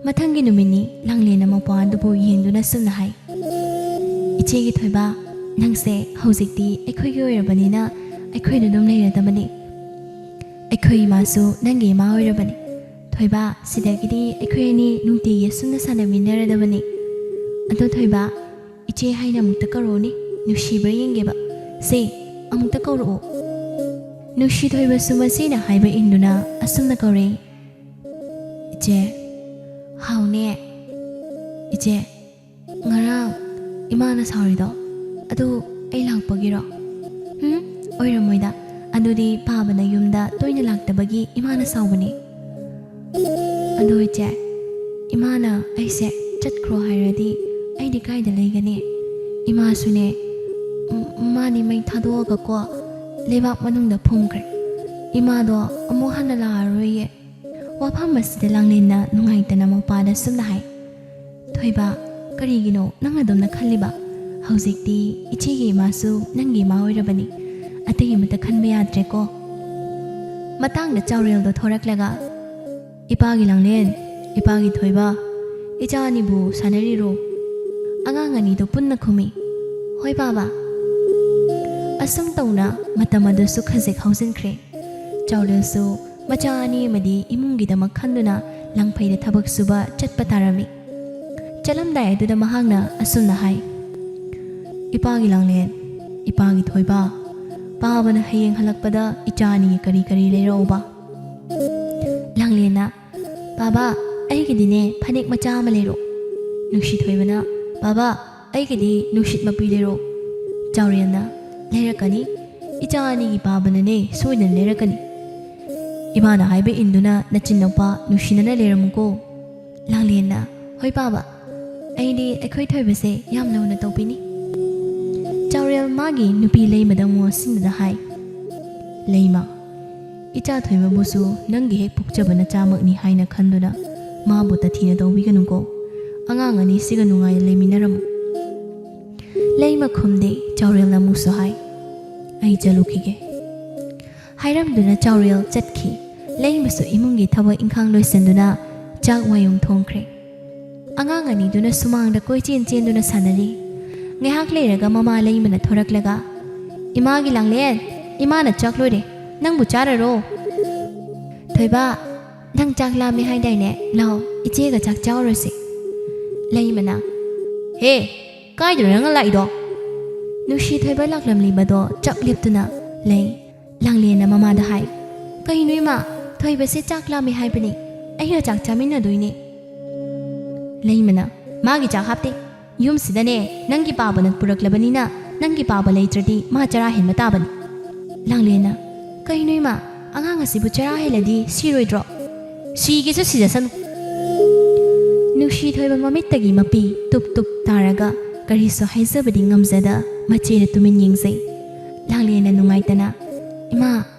ꯃꯊꯪꯒꯤ ꯅꯨꯃꯤꯠꯅꯤ꯫ ꯂꯥꯡꯂꯦꯟꯅ ꯃꯄꯥ ꯑꯗꯨꯕꯨ ꯌꯦꯡꯗꯨꯅ ꯁꯨꯝꯅ ꯍꯥꯏ, "ꯏꯆꯦꯒꯤ ꯊꯣꯏꯕ, ꯅꯪꯁꯦ ꯍꯧꯖꯤꯛꯇꯤ ꯑꯩꯈꯣꯏꯒꯤ ꯑꯣꯏꯔꯕꯅꯤꯅ ꯑꯩꯈꯣꯏꯗ ꯑꯗꯨꯝ ꯂꯩꯔꯗꯕꯅꯤ꯫ ꯑꯩꯈꯣꯏ ꯏꯃꯥꯁꯨ ꯅꯪꯒꯤ ꯏꯃꯥ ꯑꯣꯏꯔꯕꯅꯤ꯫ ꯊꯣꯏꯕ, ꯁꯤꯗꯒꯤꯗꯤ ꯑꯩꯈꯣꯏ ꯑꯅꯤ ꯅꯨꯡꯇꯤꯒꯤ ꯑꯁꯨꯝꯅ ꯁꯥꯟꯅꯃꯤꯟꯅꯔꯗꯕꯅꯤ꯫ ꯑꯗꯣ ꯊꯣꯏꯕ, ꯏꯆꯦ ꯍꯥꯏꯅ ꯑꯃꯨꯛꯇ ꯀꯧꯔꯛꯎꯅꯦ, ꯅꯨꯡꯁꯤꯕ꯭ꯔꯥ ꯌꯦꯡꯒꯦꯕ꯫ ꯁꯦ, ꯑꯃꯨꯛꯇ ꯀꯧꯔꯛꯑꯣ꯫" ꯅꯨꯡꯁꯤ ꯊꯣꯏꯕꯁꯨ ꯃꯆꯦꯅ ꯍꯥꯏꯕ ꯏꯟꯗꯨꯅ ꯑꯁꯨꯝꯅ ꯀꯧꯔꯛꯏ, "ꯏꯆꯦ꯫" "ꯍꯥꯎꯅꯦ?" "ꯏꯆꯦ, ꯉꯔꯥꯡ ꯏꯃꯥꯅ ꯁꯥꯎꯔꯤꯗꯣ ꯑꯗꯨ ꯑꯩ ꯂꯥꯛꯄꯒꯤꯔꯣ?" "ꯍꯨꯝ, ꯑꯣꯏꯔꯝꯃꯣꯏꯗ꯫ ꯑꯗꯨꯗꯤ ꯄꯥꯕꯅ ꯌꯨꯝꯗ ꯇꯣꯏꯅ ꯂꯥꯛꯇꯕꯒꯤ ꯏꯃꯥꯅ ꯁꯥꯎꯕꯅꯤ꯫" "ꯑꯗꯣ ꯏꯆꯦ, ꯏꯃꯥꯅ ꯑꯩꯁꯦ ꯆꯠꯈ꯭ꯔꯣ ꯍꯥꯏꯔꯗꯤ ꯑꯩꯗꯤ ꯀꯥꯏꯗ ꯂꯩꯒꯅꯤ? ꯏꯃꯥꯁꯨꯅꯦ, ꯎꯝ, ꯃꯥꯗꯤ ꯃꯩ ꯊꯥꯗꯣꯛꯑꯒꯀꯣ ꯂꯩꯕꯥꯛ ꯃꯅꯨꯡꯗ ꯐꯨꯝꯈ꯭ꯔꯦ꯫ ꯏꯃꯥꯗꯣ ꯑꯃꯨꯛ ꯍꯟꯅ ꯂꯥꯛꯑꯔꯣꯏꯌꯦ꯫" ꯋꯥꯐꯝ ꯑꯁꯤꯗ ꯂꯥꯡꯂꯦꯟꯅ ꯅꯨꯡꯉꯥꯏꯇꯅ ꯃꯄꯥꯗ ꯁꯨꯝꯅ ꯍꯥꯏ, "ꯊꯣꯏꯕ, ꯀꯔꯤꯒꯤꯅꯣ ꯅꯪ ꯑꯗꯨꯝꯅ ꯈꯜꯂꯤꯕ? ꯍꯧꯖꯤꯛꯇꯤ ꯏꯆꯦꯒꯤ ꯏꯃꯥꯁꯨ ꯅꯪꯒꯤ ꯏꯃꯥ ꯑꯣꯏꯔꯕꯅꯤ꯫ ꯑꯇꯩ ꯑꯃꯠꯇ ꯈꯟꯕ ꯌꯥꯗ꯭ꯔꯦꯀꯣ꯫" ꯃꯇꯥꯡꯗ ꯆꯥꯎꯔꯦꯜꯗꯣ ꯊꯣꯔꯛꯂꯒ, "ꯏꯄꯥꯒꯤ ꯂꯥꯡꯂꯦꯟ, ꯏꯄꯥꯒꯤ ꯊꯣꯏꯕ, ꯏꯆꯥ ꯑꯅꯤꯕꯨ ꯁꯥꯟꯅꯔꯤꯔꯣ?" ꯑꯉꯥꯡ ꯑꯅꯤꯗꯣ ꯄꯨꯟꯅ ꯈꯨꯝꯃꯤ, "ꯍꯣꯏ ꯄꯥꯕ"꯫ ꯑꯁꯨꯝ ꯇꯧꯅ ꯃꯇꯝ ꯑꯗꯨꯁꯨ ꯈꯖꯤꯛ ꯍꯧꯖꯤꯟꯈ꯭ꯔꯦ꯫ ꯆꯥꯎꯔꯦꯜꯁꯨ ꯃꯆꯥ ꯑꯅꯤ ꯑꯃꯗꯤ ꯏꯃꯨꯡꯒꯤꯗꯃꯛ ꯈꯟꯗꯨꯅ ꯂꯪꯐꯩꯗ ꯊꯕꯛ ꯁꯨꯕ ꯆꯠꯄ ꯇꯥꯔꯝꯃꯤ꯫ ꯆꯠꯂꯝꯗꯥꯏ ꯑꯗꯨꯗ ꯃꯍꯥꯛꯅ ꯑꯁꯨꯝꯅ ꯍꯥꯏ, "ꯏꯄꯥꯒꯤ ꯂꯥꯡꯂꯦꯟ, ꯏꯄꯥꯒꯤ ꯊꯣꯏꯕ, ꯄꯥꯕꯅ ꯍꯌꯦꯡ ꯍꯜꯂꯛꯄꯗ ꯏꯆꯥ ꯑꯅꯤꯒꯤ ꯀꯔꯤ ꯀꯔꯤ ꯂꯩꯔꯛꯎꯕ?" ꯂꯥꯡꯂꯦꯟꯅ, "ꯄꯥꯕ, ꯑꯩꯒꯤꯗꯤꯅꯦ ꯐꯅꯦꯛ ꯃꯆꯥ ꯑꯃ ꯂꯩꯔꯣ"꯫ ꯅꯨꯡꯁꯤ ꯊꯣꯏꯕꯅ, "ꯄꯥꯕ, ꯑꯩꯒꯤꯗꯤ ꯅꯨꯡꯁꯤꯠ ꯃꯄꯤ ꯂꯩꯔꯣ"꯫ ꯆꯥꯎꯔꯦꯜꯅ, "ꯂꯩꯔꯛꯀꯅꯤ, ꯏꯆꯥ ꯑꯅꯤꯒꯤ ꯄꯥꯕꯅꯅꯦ ꯁꯣꯏꯗꯅ ꯂꯩꯔꯛꯀꯅꯤ꯫ ꯏꯃꯥꯅ ꯍꯥꯏꯕ ꯏꯟꯗꯨꯅ ꯅꯆꯤꯟ ꯅꯨꯄꯥ ꯅꯨꯡꯁꯤꯅꯅ ꯂꯩꯔꯝꯃꯨꯀꯣ"꯫ ꯂꯥꯡꯂꯦꯟꯅ, "ꯍꯣꯏ ꯄꯥꯕ, ꯑꯩꯗꯤ ꯑꯩꯈꯣꯏ ꯊꯣꯏꯕꯁꯦ ꯌꯥꯝ ꯂꯨꯅ ꯇꯧꯕꯤꯅꯤ"꯫ ꯆꯥꯎꯔꯦꯜ ꯃꯥꯒꯤ ꯅꯨꯄꯤ ꯂꯩꯃꯗ ꯉꯣꯁꯤꯟꯅꯗ ꯍꯥꯏ, "ꯂꯩꯃ, ꯏꯆꯥ ꯊꯣꯏꯕꯕꯨꯁꯨ ꯅꯪꯒꯤ ꯍꯦꯛ ꯄꯣꯛꯆꯕ ꯅꯆꯥꯃꯛꯅꯤ ꯍꯥꯏꯅ ꯈꯟꯗꯨꯅ ꯃꯥꯕꯨ ꯇꯊꯤꯅ ꯇꯧꯕꯤꯒꯅꯨꯀꯣ꯫ ꯑꯉꯥꯡ ꯑꯅꯤꯁꯤꯒ ꯅꯨꯡꯉꯥꯏꯅ ꯂꯩꯃꯤꯟꯅꯔꯝꯃꯨ"꯫ ꯂꯩꯃ ꯈꯨꯝꯗꯦ꯫ ꯆꯥꯎꯔꯦꯜꯅ ꯑꯃꯨꯛꯁꯨ ꯍꯥꯏ, "ꯑꯩ ꯆꯠꯂꯨꯈꯤꯒꯦ"꯫ ꯍꯥꯏꯔꯝꯗꯨꯅ ꯆꯥꯎꯔꯦꯜ ꯆꯠꯈꯤ꯫ ꯂꯩꯃꯁꯨ ꯏꯃꯨꯡꯒꯤ ꯊꯕꯛ ꯏꯪꯈꯥꯡ ꯂꯣꯏꯁꯤꯟꯗꯨꯅ ꯆꯥꯛ ꯋꯥꯌꯨꯡ ꯊꯣꯡꯈ꯭ꯔꯦ꯫ ꯑꯉꯥꯡ ꯑꯅꯤꯗꯨꯅ ꯁꯨꯃꯥꯡꯗ ꯀꯣꯏꯆꯦꯟ ꯆꯦꯟꯗꯨꯅ ꯁꯥꯟꯅꯔꯤ꯫ ꯉꯥꯏꯍꯥꯛ ꯂꯩꯔꯒ ꯃꯃꯥ ꯂꯩꯃꯅ ꯊꯣꯔꯛꯂꯒ, "ꯏꯃꯥꯒꯤ ꯂꯥꯡꯂꯦꯟ, ꯏꯃꯥꯅ ꯆꯥꯛ ꯂꯣꯏꯔꯦ, ꯅꯪꯕꯨ ꯆꯥꯔꯔꯣ?" "ꯊꯣꯏꯕ, ꯅꯪ ꯆꯥꯛ ꯂꯥꯝꯃꯦ ꯍꯥꯏꯗꯥꯏꯅꯦ? ꯂꯥꯎ, ꯏꯆꯦꯒ ꯆꯥꯛ ꯆꯥꯎꯔꯁꯤ"꯫ ꯂꯩꯃꯅ, "ꯍꯦ, ꯀꯥꯏꯗꯅꯣ ꯅꯪꯅ ꯂꯥꯛꯏꯗꯣ?" ꯅꯨꯡꯁꯤ ꯊꯣꯏꯕ ꯂꯥꯛꯂꯝꯂꯤꯕꯗꯣ ꯆꯞ ꯂꯦꯞꯇꯨꯅ ꯂꯩ꯫ ꯂꯥꯡꯂꯦꯟꯅ ꯃꯃꯥꯗ ꯍꯥꯏ, "ꯀꯩꯅꯣ ꯏꯃꯥ, ꯊꯣꯏꯕꯁꯦ ꯆꯥꯛ ꯂꯥꯝꯃꯦ ꯍꯥꯏꯕꯅꯤ, ꯑꯩꯒ ꯆꯥꯛ ꯆꯥꯃꯤꯟꯅꯗꯣꯏꯅꯦ"꯫ ꯂꯩꯃꯅ, "ꯃꯥꯒꯤ ꯆꯥꯛ ꯍꯥꯞꯇꯦ꯫ ꯌꯨꯝꯁꯤꯗꯅꯦ ꯅꯪꯒꯤ ꯄꯥꯕꯅ ꯄꯨꯔꯛꯂꯕꯅꯤꯅ ꯅꯪꯒꯤ ꯄꯥꯕ ꯂꯩꯇ꯭ꯔꯗꯤ ꯃꯥ ꯆꯔꯥ ꯍꯦꯟꯕ ꯇꯥꯕꯅꯤ"꯫ ꯂꯥꯡꯂꯦꯟꯅ, "ꯀꯩꯅꯣ ꯏꯃꯥ, ꯑꯉꯥꯡ ꯑꯁꯤꯕꯨ ꯆꯔꯥ ꯍꯦꯜꯂꯗꯤ ꯁꯤꯔꯣꯏꯗ꯭ꯔꯣ?" "ꯁꯤꯒꯦꯁꯨ ꯁꯤꯖꯁꯅꯨ"꯫ ꯅꯨꯡꯁꯤ ꯊꯣꯏꯕ ꯃꯃꯤꯠꯇꯒꯤ ꯃꯄꯤ ꯇꯨꯞ ꯇꯨꯞ ꯇꯥꯔꯒ ꯀꯔꯤꯁꯨ ꯍꯥꯏꯖꯕꯗꯤ ꯉꯝꯖꯗ ꯃꯆꯦꯗ ꯇꯨꯃꯤꯟ ꯌꯦꯡꯖꯩ꯫ ꯂꯥꯡꯂꯦꯟꯅ ꯅꯨꯡꯉꯥꯏꯇꯅ, "ꯏꯃꯥ,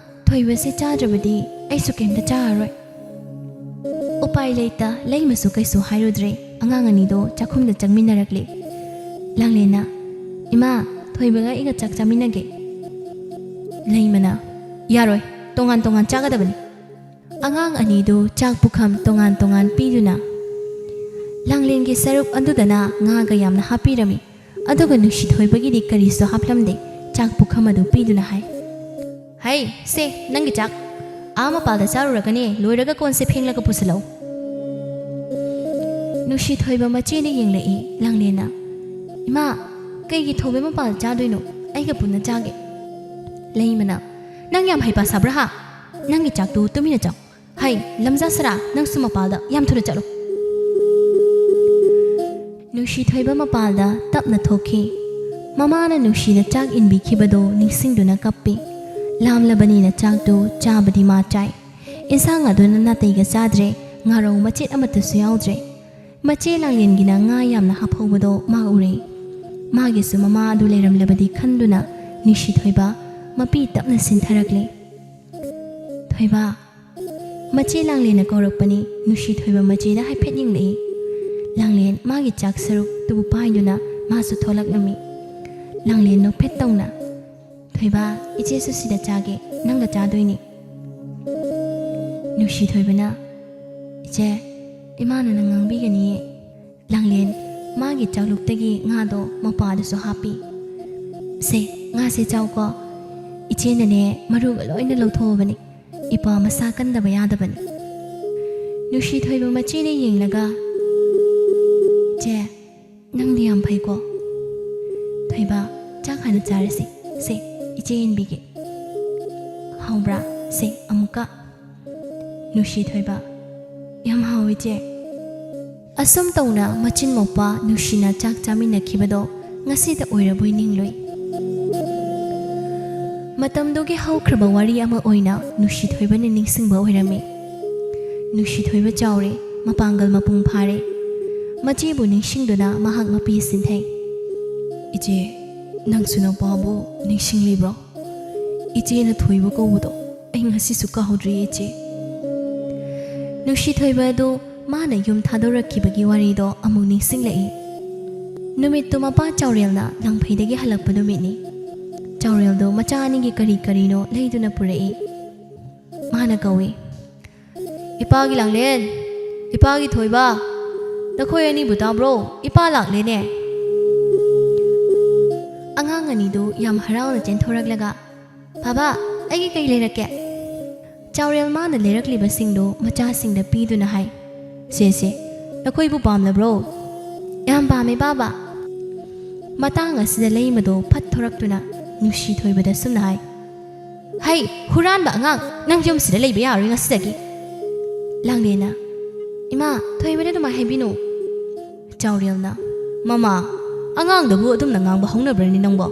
ꯊꯣꯏꯕꯁꯦ ꯆꯥꯗ꯭ꯔꯕꯗꯤ ꯑꯩꯁꯨ ꯀꯩꯝꯇ ꯆꯥꯔꯔꯣꯏ"꯫ ꯎꯄꯥꯏ ꯂꯩꯇ ꯂꯩꯃꯁꯨ ꯀꯩꯁꯨ ꯍꯥꯏꯔꯨꯗ꯭ꯔꯦ꯫ ꯑꯉꯥꯡ ꯑꯅꯤꯗꯣ ꯆꯥꯛꯈꯨꯝꯗ ꯆꯪꯃꯤꯟꯅꯔꯛꯂꯦ꯫ ꯂꯥꯡꯂꯦꯟꯅ, "ꯏꯃꯥ, ꯊꯣꯏꯕꯒ ꯑꯩꯒ ꯆꯥꯛ ꯆꯥꯃꯤꯟꯅꯒꯦ"꯫ ꯂꯩꯃꯅ, "ꯌꯥꯔꯣꯏ, ꯇꯣꯉꯥꯟ ꯇꯣꯉꯥꯟ ꯆꯥꯒꯗꯕꯅꯤ꯫ ꯑꯉꯥꯡ ꯑꯅꯤꯗꯨ ꯆꯥꯛ ꯄꯨꯈꯝ ꯇꯣꯉꯥꯟ ꯇꯣꯉꯥꯟ ꯄꯤꯗꯨꯅ ꯂꯥꯡꯂꯦꯟꯒꯤ ꯁꯔꯨꯛ ꯑꯗꯨꯗꯅ ꯉꯥꯒ ꯌꯥꯝꯅ ꯍꯥꯞꯄꯤꯔꯝꯃꯤ꯫ ꯑꯗꯨꯒ ꯅꯨꯡꯁꯤ ꯊꯣꯏꯕꯒꯤꯗꯤ ꯀꯔꯤꯁꯨ ꯍꯥꯞꯂꯝꯗꯦ꯫ ꯆꯥꯛ ꯄꯨꯈꯝ ꯑꯗꯨ ꯄꯤꯗꯨꯅ ꯍꯥꯏ, "ꯍꯩ, ꯁꯦ, ꯅꯪꯒꯤ ꯆꯥꯛ꯫ ꯑꯥ ꯃꯄꯥꯜꯗ ꯆꯥꯔꯨꯔꯒꯅꯦ, ꯂꯣꯏꯔꯒ ꯀꯣꯟꯁꯦ ꯐꯦꯡꯂꯒ ꯄꯨꯁꯤꯜꯂꯛꯎ꯫" ꯅꯨꯡꯁꯤ ꯊꯣꯏꯕ ꯃꯆꯦꯅ ꯌꯦꯡꯂꯛꯏ꯫ ꯂꯥꯡꯂꯦꯟꯅ, "ꯏꯃꯥ, ꯀꯩꯒꯤ ꯊꯣꯡꯕ ꯃꯄꯥꯜꯗ ꯆꯥꯗꯣꯏꯅꯣ? ꯑꯩꯒ ꯄꯨꯟꯅ ꯆꯥꯒꯦ꯫" ꯂꯩꯃꯅ, "ꯅꯪ ꯌꯥꯝ ꯍꯩꯄꯥ ꯁꯥꯕ꯭ꯔꯥ ꯍꯥ? ꯅꯪꯒꯤ ꯆꯥꯛꯇꯨ ꯇꯨꯃꯤꯟꯅ ꯆꯥꯎ꯫ ꯍꯩ, ꯂꯝꯖꯥ ꯁꯔꯥ, ꯅꯪꯁꯨ ꯃꯄꯥꯜꯗ ꯌꯥꯝ ꯊꯨꯅ ꯆꯠꯂꯨ꯫" ꯅꯨꯡꯁꯤ ꯊꯣꯏꯕ ꯃꯄꯥꯜꯗ ꯇꯞꯅ ꯊꯣꯛꯈꯤ꯫ ꯃꯃꯥꯅ ꯅꯨꯡꯁꯤꯅ ꯆꯥꯛ ꯏꯟꯕꯤꯈꯤꯕꯗꯨ ꯅꯤꯡꯁꯤꯡꯗꯨꯅ ꯀꯞꯄꯤ꯫ ꯂꯥꯝꯂꯕꯅꯤꯅ ꯆꯥꯛꯇꯨ ꯆꯥꯕꯗꯤ ꯃꯥ ꯆꯥꯏ꯫ ꯏꯟꯁꯥꯡ ꯑꯗꯨꯅ ꯅꯥꯇꯩꯒ ꯆꯥꯗ꯭ꯔꯦ, ꯉꯥꯔꯧ ꯃꯆꯦꯠ ꯑꯃꯠꯇꯁꯨ ꯌꯥꯎꯗ꯭ꯔꯦ꯫ ꯃꯆꯦ ꯂꯥꯡꯂꯦꯟꯒꯤꯅ ꯉꯥ ꯌꯥꯝꯅ ꯍꯥꯞꯍꯧꯕꯗꯣ ꯃꯥ ꯎꯔꯦ꯫ ꯃꯥꯒꯤꯁꯨ ꯃꯃꯥ ꯑꯗꯨ ꯂꯩꯔꯝꯂꯕꯗꯤ ꯈꯟꯗꯨꯅ ꯅꯨꯡꯁꯤ ꯊꯣꯏꯕ ꯃꯄꯤ ꯇꯞꯅ ꯁꯤꯟꯊꯔꯛꯂꯦ꯫ "ꯊꯣꯏꯕ꯫" ꯃꯆꯦ ꯂꯥꯡꯂꯦꯟꯅ ꯀꯧꯔꯛꯄꯅꯤ꯫ ꯅꯨꯡꯁꯤ ꯊꯣꯏꯕ ꯃꯆꯦꯗ ꯍꯥꯏꯐꯦꯠ ꯌꯦꯡꯂꯛꯏ꯫ ꯂꯥꯡꯂꯦꯟ ꯃꯥꯒꯤ ꯆꯥꯛ ꯁꯔꯨꯛ ꯇꯨꯕꯨ ꯄꯥꯏꯗꯨꯅ ꯃꯥꯁꯨ ꯊꯣꯛꯂꯛꯂꯝꯃꯤ꯫ ꯂꯥꯡꯂꯦꯟ ꯅꯣꯛꯐꯦꯠ ꯇꯧꯅ, "ꯊꯣꯏꯕ, ꯏꯆꯦꯁꯨ ꯁꯤꯗ ꯆꯥꯒꯦ, ꯅꯪꯒ ꯆꯥꯗꯣꯏꯅꯤ꯫" ꯅꯨꯡꯁꯤ ꯊꯣꯏꯕꯅ, "ꯏꯆꯦ, ꯏꯃꯥꯅ ꯅꯪ ꯉꯥꯡꯕꯤꯒꯅꯤꯌꯦ꯫" ꯂꯥꯡꯂꯦꯟ ꯃꯥꯒꯤ ꯆꯥꯛꯂꯨꯛꯇꯒꯤ ꯉꯥꯗꯣ ꯃꯄꯥꯗꯁꯨ ꯍꯥꯞꯄꯤ꯫ "ꯁꯦ, ꯉꯥꯁꯦ ꯆꯥꯎꯀꯣ꯫ ꯏꯆꯦꯅꯅꯦ ꯃꯔꯨꯒ ꯂꯣꯏꯅ ꯂꯧꯊꯣꯛꯑꯕꯅꯤ꯫ ꯏꯄꯥ ꯃꯁꯥ ꯀꯟꯗꯕ ꯌꯥꯗꯕꯅꯤ꯫" ꯅꯨꯡꯁꯤ ꯊꯣꯏꯕ ꯃꯆꯦꯅ ꯌꯦꯡꯂꯒ, "ꯆꯦ, ꯅꯪꯗꯤ ꯌꯥꯝ ꯐꯩꯀꯣ꯫ ꯊꯣꯏꯕ, ꯆꯥꯛ ꯍꯥꯟꯅ ꯆꯥꯔꯁꯤ꯫ ꯁꯦ, ꯏꯆꯦ ꯏꯟꯕꯤꯒꯦ꯫ ꯍꯥꯎꯕ꯭ꯔꯥ? ꯁꯦ, ꯑꯃꯨꯛꯀ꯫" ꯅꯨꯡꯁꯤ ꯊꯣꯏꯕ, "ꯌꯥꯝ ꯍꯥꯎꯋꯤ, ꯆꯦ꯫" ꯑꯁꯨꯝ ꯇꯧꯅ ꯃꯆꯤꯟ ꯃꯧꯄꯥ ꯅꯨꯡꯁꯤꯅ ꯆꯥꯛ ꯆꯥꯃꯤꯟꯅꯈꯤꯕꯗꯣ ꯉꯁꯤꯗ ꯑꯣꯏꯔꯕꯣꯏ ꯅꯤꯡꯂꯨꯏ꯫ ꯃꯇꯝꯗꯨꯒꯤ ꯍꯧꯈ꯭ꯔꯕ ꯋꯥꯔꯤ ꯑꯃ ꯑꯣꯏꯅ ꯅꯨꯡꯁꯤ ꯊꯣꯏꯕꯅ ꯅꯤꯡꯁꯤꯡꯕ ꯑꯣꯏꯔꯝꯃꯤ꯫ ꯅꯨꯡꯁꯤ ꯊꯣꯏꯕ ꯆꯥꯎꯔꯦ, ꯃꯄꯥꯡꯒꯜ ꯃꯄꯨꯡ ꯐꯥꯔꯦ꯫ ꯃꯆꯦꯕꯨ ꯅꯤꯡꯁꯤꯡꯗꯨꯅ ꯃꯍꯥꯛ ꯃꯄꯤ ꯁꯤꯟꯊꯩ꯫ "ꯏꯆꯦ, ꯅꯪꯁꯨ ꯅꯄꯥꯕꯨ ꯅꯤꯡꯁꯤꯡꯂꯤꯕ꯭ꯔꯣ? ꯏꯆꯦꯅ ꯊꯣꯏꯕ ꯀꯧꯕꯗꯣ ꯑꯩ ꯉꯁꯤꯁꯨ ꯀꯥꯎꯗ꯭ꯔꯤ, ꯏꯆꯦ꯫" ꯅꯨꯡꯁꯤ ꯊꯣꯏꯕ ꯑꯗꯨ ꯃꯥꯅ ꯌꯨꯝ ꯊꯥꯗꯣꯔꯛꯈꯤꯕꯒꯤ ꯋꯥꯔꯤꯗꯣ ꯑꯃꯨꯛ ꯅꯤꯡꯁꯤꯡꯂꯛꯏ꯫ ꯅꯨꯃꯤꯠꯇꯨ ꯃꯄꯥ ꯆꯥꯎꯔꯦꯜꯅ ꯂꯥꯡꯐꯩꯗꯒꯤ ꯍꯜꯂꯛꯄ ꯅꯨꯃꯤꯠꯅꯤ꯫ ꯆꯥꯎꯔꯦꯜꯗꯣ ꯃꯆꯥ ꯑꯅꯤꯒꯤ ꯀꯔꯤ ꯀꯔꯤꯅꯣ ꯂꯩꯗꯨꯅ ꯄꯨꯔꯛꯏ꯫ ꯃꯥꯅ ꯀꯧꯏ, "ꯏꯄꯥꯒꯤ ꯂꯥꯡꯂꯦꯟ, ꯏꯄꯥꯒꯤ ꯊꯣꯏꯕ, ꯅꯈꯣꯏ ꯑꯅꯤꯕꯨ ꯇꯥꯕ꯭ꯔꯣ? ꯏꯄꯥ ꯂꯥꯛꯂꯦꯅꯦ!" ꯑꯉꯥꯡ ꯑꯅꯤꯗꯨ ꯌꯥꯝ ꯍꯔꯥꯎꯅ ꯆꯦꯟꯊꯣꯔꯛꯂꯒ, "ꯕꯥꯕꯥ, ꯑꯩꯒꯤ ꯀꯩ ꯂꯩꯔꯛꯀꯦ?" ꯆꯥꯎꯔꯦꯜ ꯃꯥꯅ ꯂꯩꯔꯛꯂꯤꯕꯁꯤꯡꯗꯨ ꯃꯆꯥꯁꯤꯡꯗ ꯄꯤꯗꯨꯅ ꯍꯥꯏ, "ꯁꯦ, ꯁꯦ, ꯅꯈꯣꯏꯕꯨ ꯄꯥꯝꯂꯕ꯭ꯔꯣ?" "ꯌꯥꯝ ꯄꯥꯝꯃꯦ, ꯕꯥꯕꯥ!" ꯃꯇꯥꯡ ꯑꯁꯤꯗ ꯂꯩꯃꯗꯣ ꯐꯠ ꯊꯣꯔꯛꯇꯨꯅ ꯅꯨꯡꯁꯤ ꯊꯣꯏꯕꯗ ꯁꯨꯝꯅ ꯍꯥꯏ, "ꯍꯩ, ꯍꯨꯔꯥꯟꯕ ꯑꯉꯥꯡ, ꯅꯪ ꯌꯨꯝꯁꯤꯗ ꯂꯩꯕ ꯌꯥꯔꯣꯏ ꯉꯁꯤꯗꯒꯤ!" ꯂꯥꯡꯂꯦꯟꯅ, "ꯏꯃꯥ, ꯊꯣꯏꯕꯗ ꯑꯗꯨꯃꯥꯏ ꯍꯥꯏꯕꯤꯅꯨ!" ꯆꯥꯎꯔꯦꯜꯅ, "ꯃꯃꯥ, ꯑꯉꯥꯡꯗꯕꯨ ꯑꯗꯨꯝꯅ ꯉꯥꯡꯕ ꯍꯧꯅꯕ꯭ꯔꯅꯤ ꯅꯪꯕꯣ?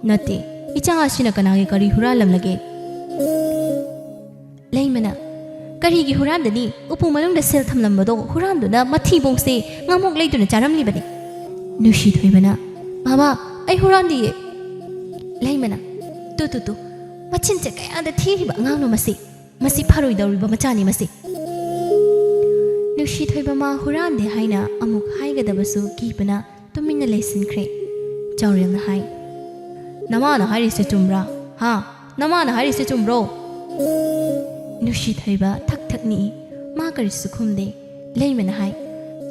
ꯅꯠꯇꯦ, ꯏꯆꯥ ꯑꯁꯤꯅ ꯀꯅꯥꯒꯤ ꯀꯔꯤ ꯍꯨꯔꯥꯜꯂꯝꯂꯒꯦ?" ꯂꯩꯃꯅ, "ꯀꯔꯤꯒꯤ ꯍꯨꯔꯥꯟꯗꯅꯤ? ꯎꯄꯨ ꯃꯅꯨꯡꯗ ꯁꯦꯜ ꯊꯝꯂꯝꯕꯗꯣ ꯍꯨꯔꯥꯟꯗꯨꯅ ꯃꯊꯤꯕꯣꯡꯁꯦ ꯉꯥꯃꯣꯛ ꯂꯩꯗꯨꯅ ꯆꯥꯔꯝꯂꯤꯕꯅꯤ!" ꯅꯨꯡꯁꯤ ꯊꯣꯏꯕꯅ, "ꯕꯥꯕꯥ, ꯑꯩ ꯍꯨꯔꯥꯟꯗꯤꯌꯦ!" ꯂꯩꯃꯅ, "ꯇꯨ, ꯇꯨ, ꯇꯨ, ꯃꯆꯤꯟꯁꯦ ꯀꯌꯥꯗ ꯊꯤꯔꯤꯕ ꯑꯉꯥꯡꯅꯣ ꯃꯁꯤ! ꯃꯁꯤ ꯐꯔꯣꯏꯗꯧꯔꯤꯕ ꯃꯆꯥꯅꯤ ꯃꯁꯤ!" ꯅꯨꯡꯁꯤ ꯊꯣꯏꯕ ꯃꯥ ꯍꯨꯔꯥꯟꯗꯦ ꯍꯥꯏꯅ ꯑꯃꯨꯛ ꯍꯥꯏꯒꯗꯕꯁꯨ ꯀꯤꯕꯅ ꯇꯨꯃꯤꯟꯅ ꯂꯩꯁꯤꯟꯈ꯭ꯔꯦ꯫ ꯆꯥꯎꯔꯦꯜꯅ ꯍꯥꯏ, "ꯅꯃꯥꯅ ꯍꯥꯏꯔꯤꯁꯦ ꯆꯨꯝꯕ꯭ꯔꯥ? ꯍꯥ? ꯅꯃꯥꯅ ꯍꯥꯏꯔꯤꯁꯦ ꯆꯨꯝꯕ꯭ꯔꯣ?" ꯅꯨꯡꯁꯤ ꯊꯣꯏꯕ ꯊꯛ ꯊꯛ ꯅꯤꯛꯏ꯫ ꯃꯥ ꯀꯔꯤꯁꯨ ꯈꯨꯝꯗꯦ꯫ ꯂꯩꯃꯅ ꯍꯥꯏ,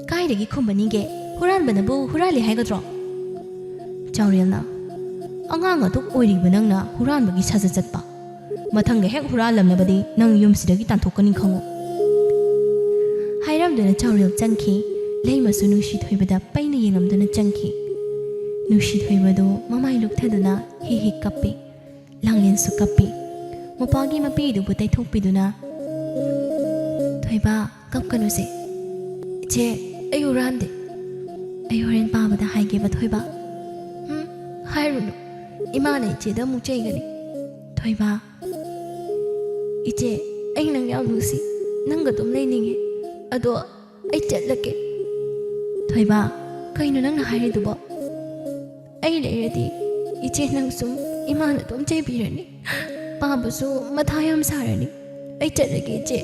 "ꯀꯥꯏꯗꯒꯤ ꯈꯨꯝꯕꯅꯤꯒꯦ? ꯍꯨꯔꯥꯟꯕꯅꯕꯨ ꯍꯨꯔꯥꯜꯂꯤ ꯍꯥꯏꯒꯗ꯭ꯔꯣ?" ꯆꯥꯎꯔꯦꯜꯅ, "ꯑꯉꯥꯡ ꯑꯗꯨꯛ ꯑꯣꯏꯔꯤꯕ ꯅꯪꯅ ꯍꯨꯔꯥꯟꯕꯒꯤ ꯁꯥꯖꯠ ꯆꯠꯄ? ꯃꯊꯪꯒ ꯍꯦꯛ ꯍꯨꯔꯥꯜꯂꯝꯂꯕꯗꯤ ꯅꯪ ꯌꯨꯝꯁꯤꯗꯒꯤ ꯇꯥꯟꯊꯣꯛꯀꯅꯤ ꯈꯪꯉꯨ!" ꯍꯥꯏꯔꯝꯗꯨꯅ ꯆꯥꯎꯔꯦꯜ ꯆꯪꯈꯤ꯫ ꯂꯩꯃꯁꯨ ꯅꯨꯡꯁꯤ ꯊꯣꯏꯕꯗ ꯄꯩꯅ ꯌꯦꯡꯂꯝꯗꯨꯅ ꯆꯪꯈꯤ꯫ ꯅꯨꯡꯁꯤ ꯊꯣꯏꯕꯗꯨ ꯃꯃꯥꯏ ꯂꯨꯞꯊꯗꯨꯅ ꯍꯤ ꯍꯤ ꯀꯞꯄꯤ꯫ ꯂꯥꯡꯂꯦꯟꯁꯨ ꯀꯞꯄꯤ꯫ ꯃꯄꯥꯒꯤ ꯃꯄꯤꯗꯨꯕꯨ ꯇꯩꯊꯣꯛꯄꯤꯗꯨꯅ, "ꯊꯣꯏꯕ, ꯀꯞꯀꯅꯨꯁꯦ꯫ ꯏꯆꯦ, ꯑꯩ ꯍꯨꯔꯥꯟꯗꯦ꯫ ꯑꯩ ꯍꯣꯔꯦꯟ ꯄꯥꯕꯗ ꯍꯥꯏꯒꯦꯕ, ꯊꯣꯏꯕ꯫" "ꯎꯝ, ꯍꯥꯏꯔꯨꯅꯨ꯫ ꯏꯃꯥꯅ ꯏꯆꯦꯗ ꯑꯃꯨꯛ ꯆꯩꯒꯅꯤ꯫" "ꯊꯣꯏꯕ, ꯏꯆꯦ, ꯑꯩ ꯅꯪ ꯌꯥꯝ ꯅꯨꯡꯁꯤ꯫ ꯅꯪꯒ ꯑꯗꯨꯝ ꯂꯩꯅꯤꯡꯉꯦ꯫ ꯑꯗꯣ ꯑꯩ ꯆꯠꯂꯒꯦ꯫" "ꯊꯣꯏꯕ, ꯀꯩꯅꯣ ꯅꯪꯅ ꯍꯥꯏꯔꯤꯗꯨꯕꯣ? ꯑꯩ ꯂꯩꯔꯗꯤ ꯏꯆꯦ ꯅꯪ ꯁꯨꯝ ꯏꯃꯥꯅ ꯑꯗꯨꯝ ꯆꯩꯕꯤꯔꯅꯤ꯫ ꯄꯥꯕꯁꯨ ꯃꯊꯥ ꯌꯥꯝ ꯁꯥꯔꯅꯤ꯫ ꯑꯩ ꯆꯠꯂꯒꯦ, ꯏꯆꯦ꯫"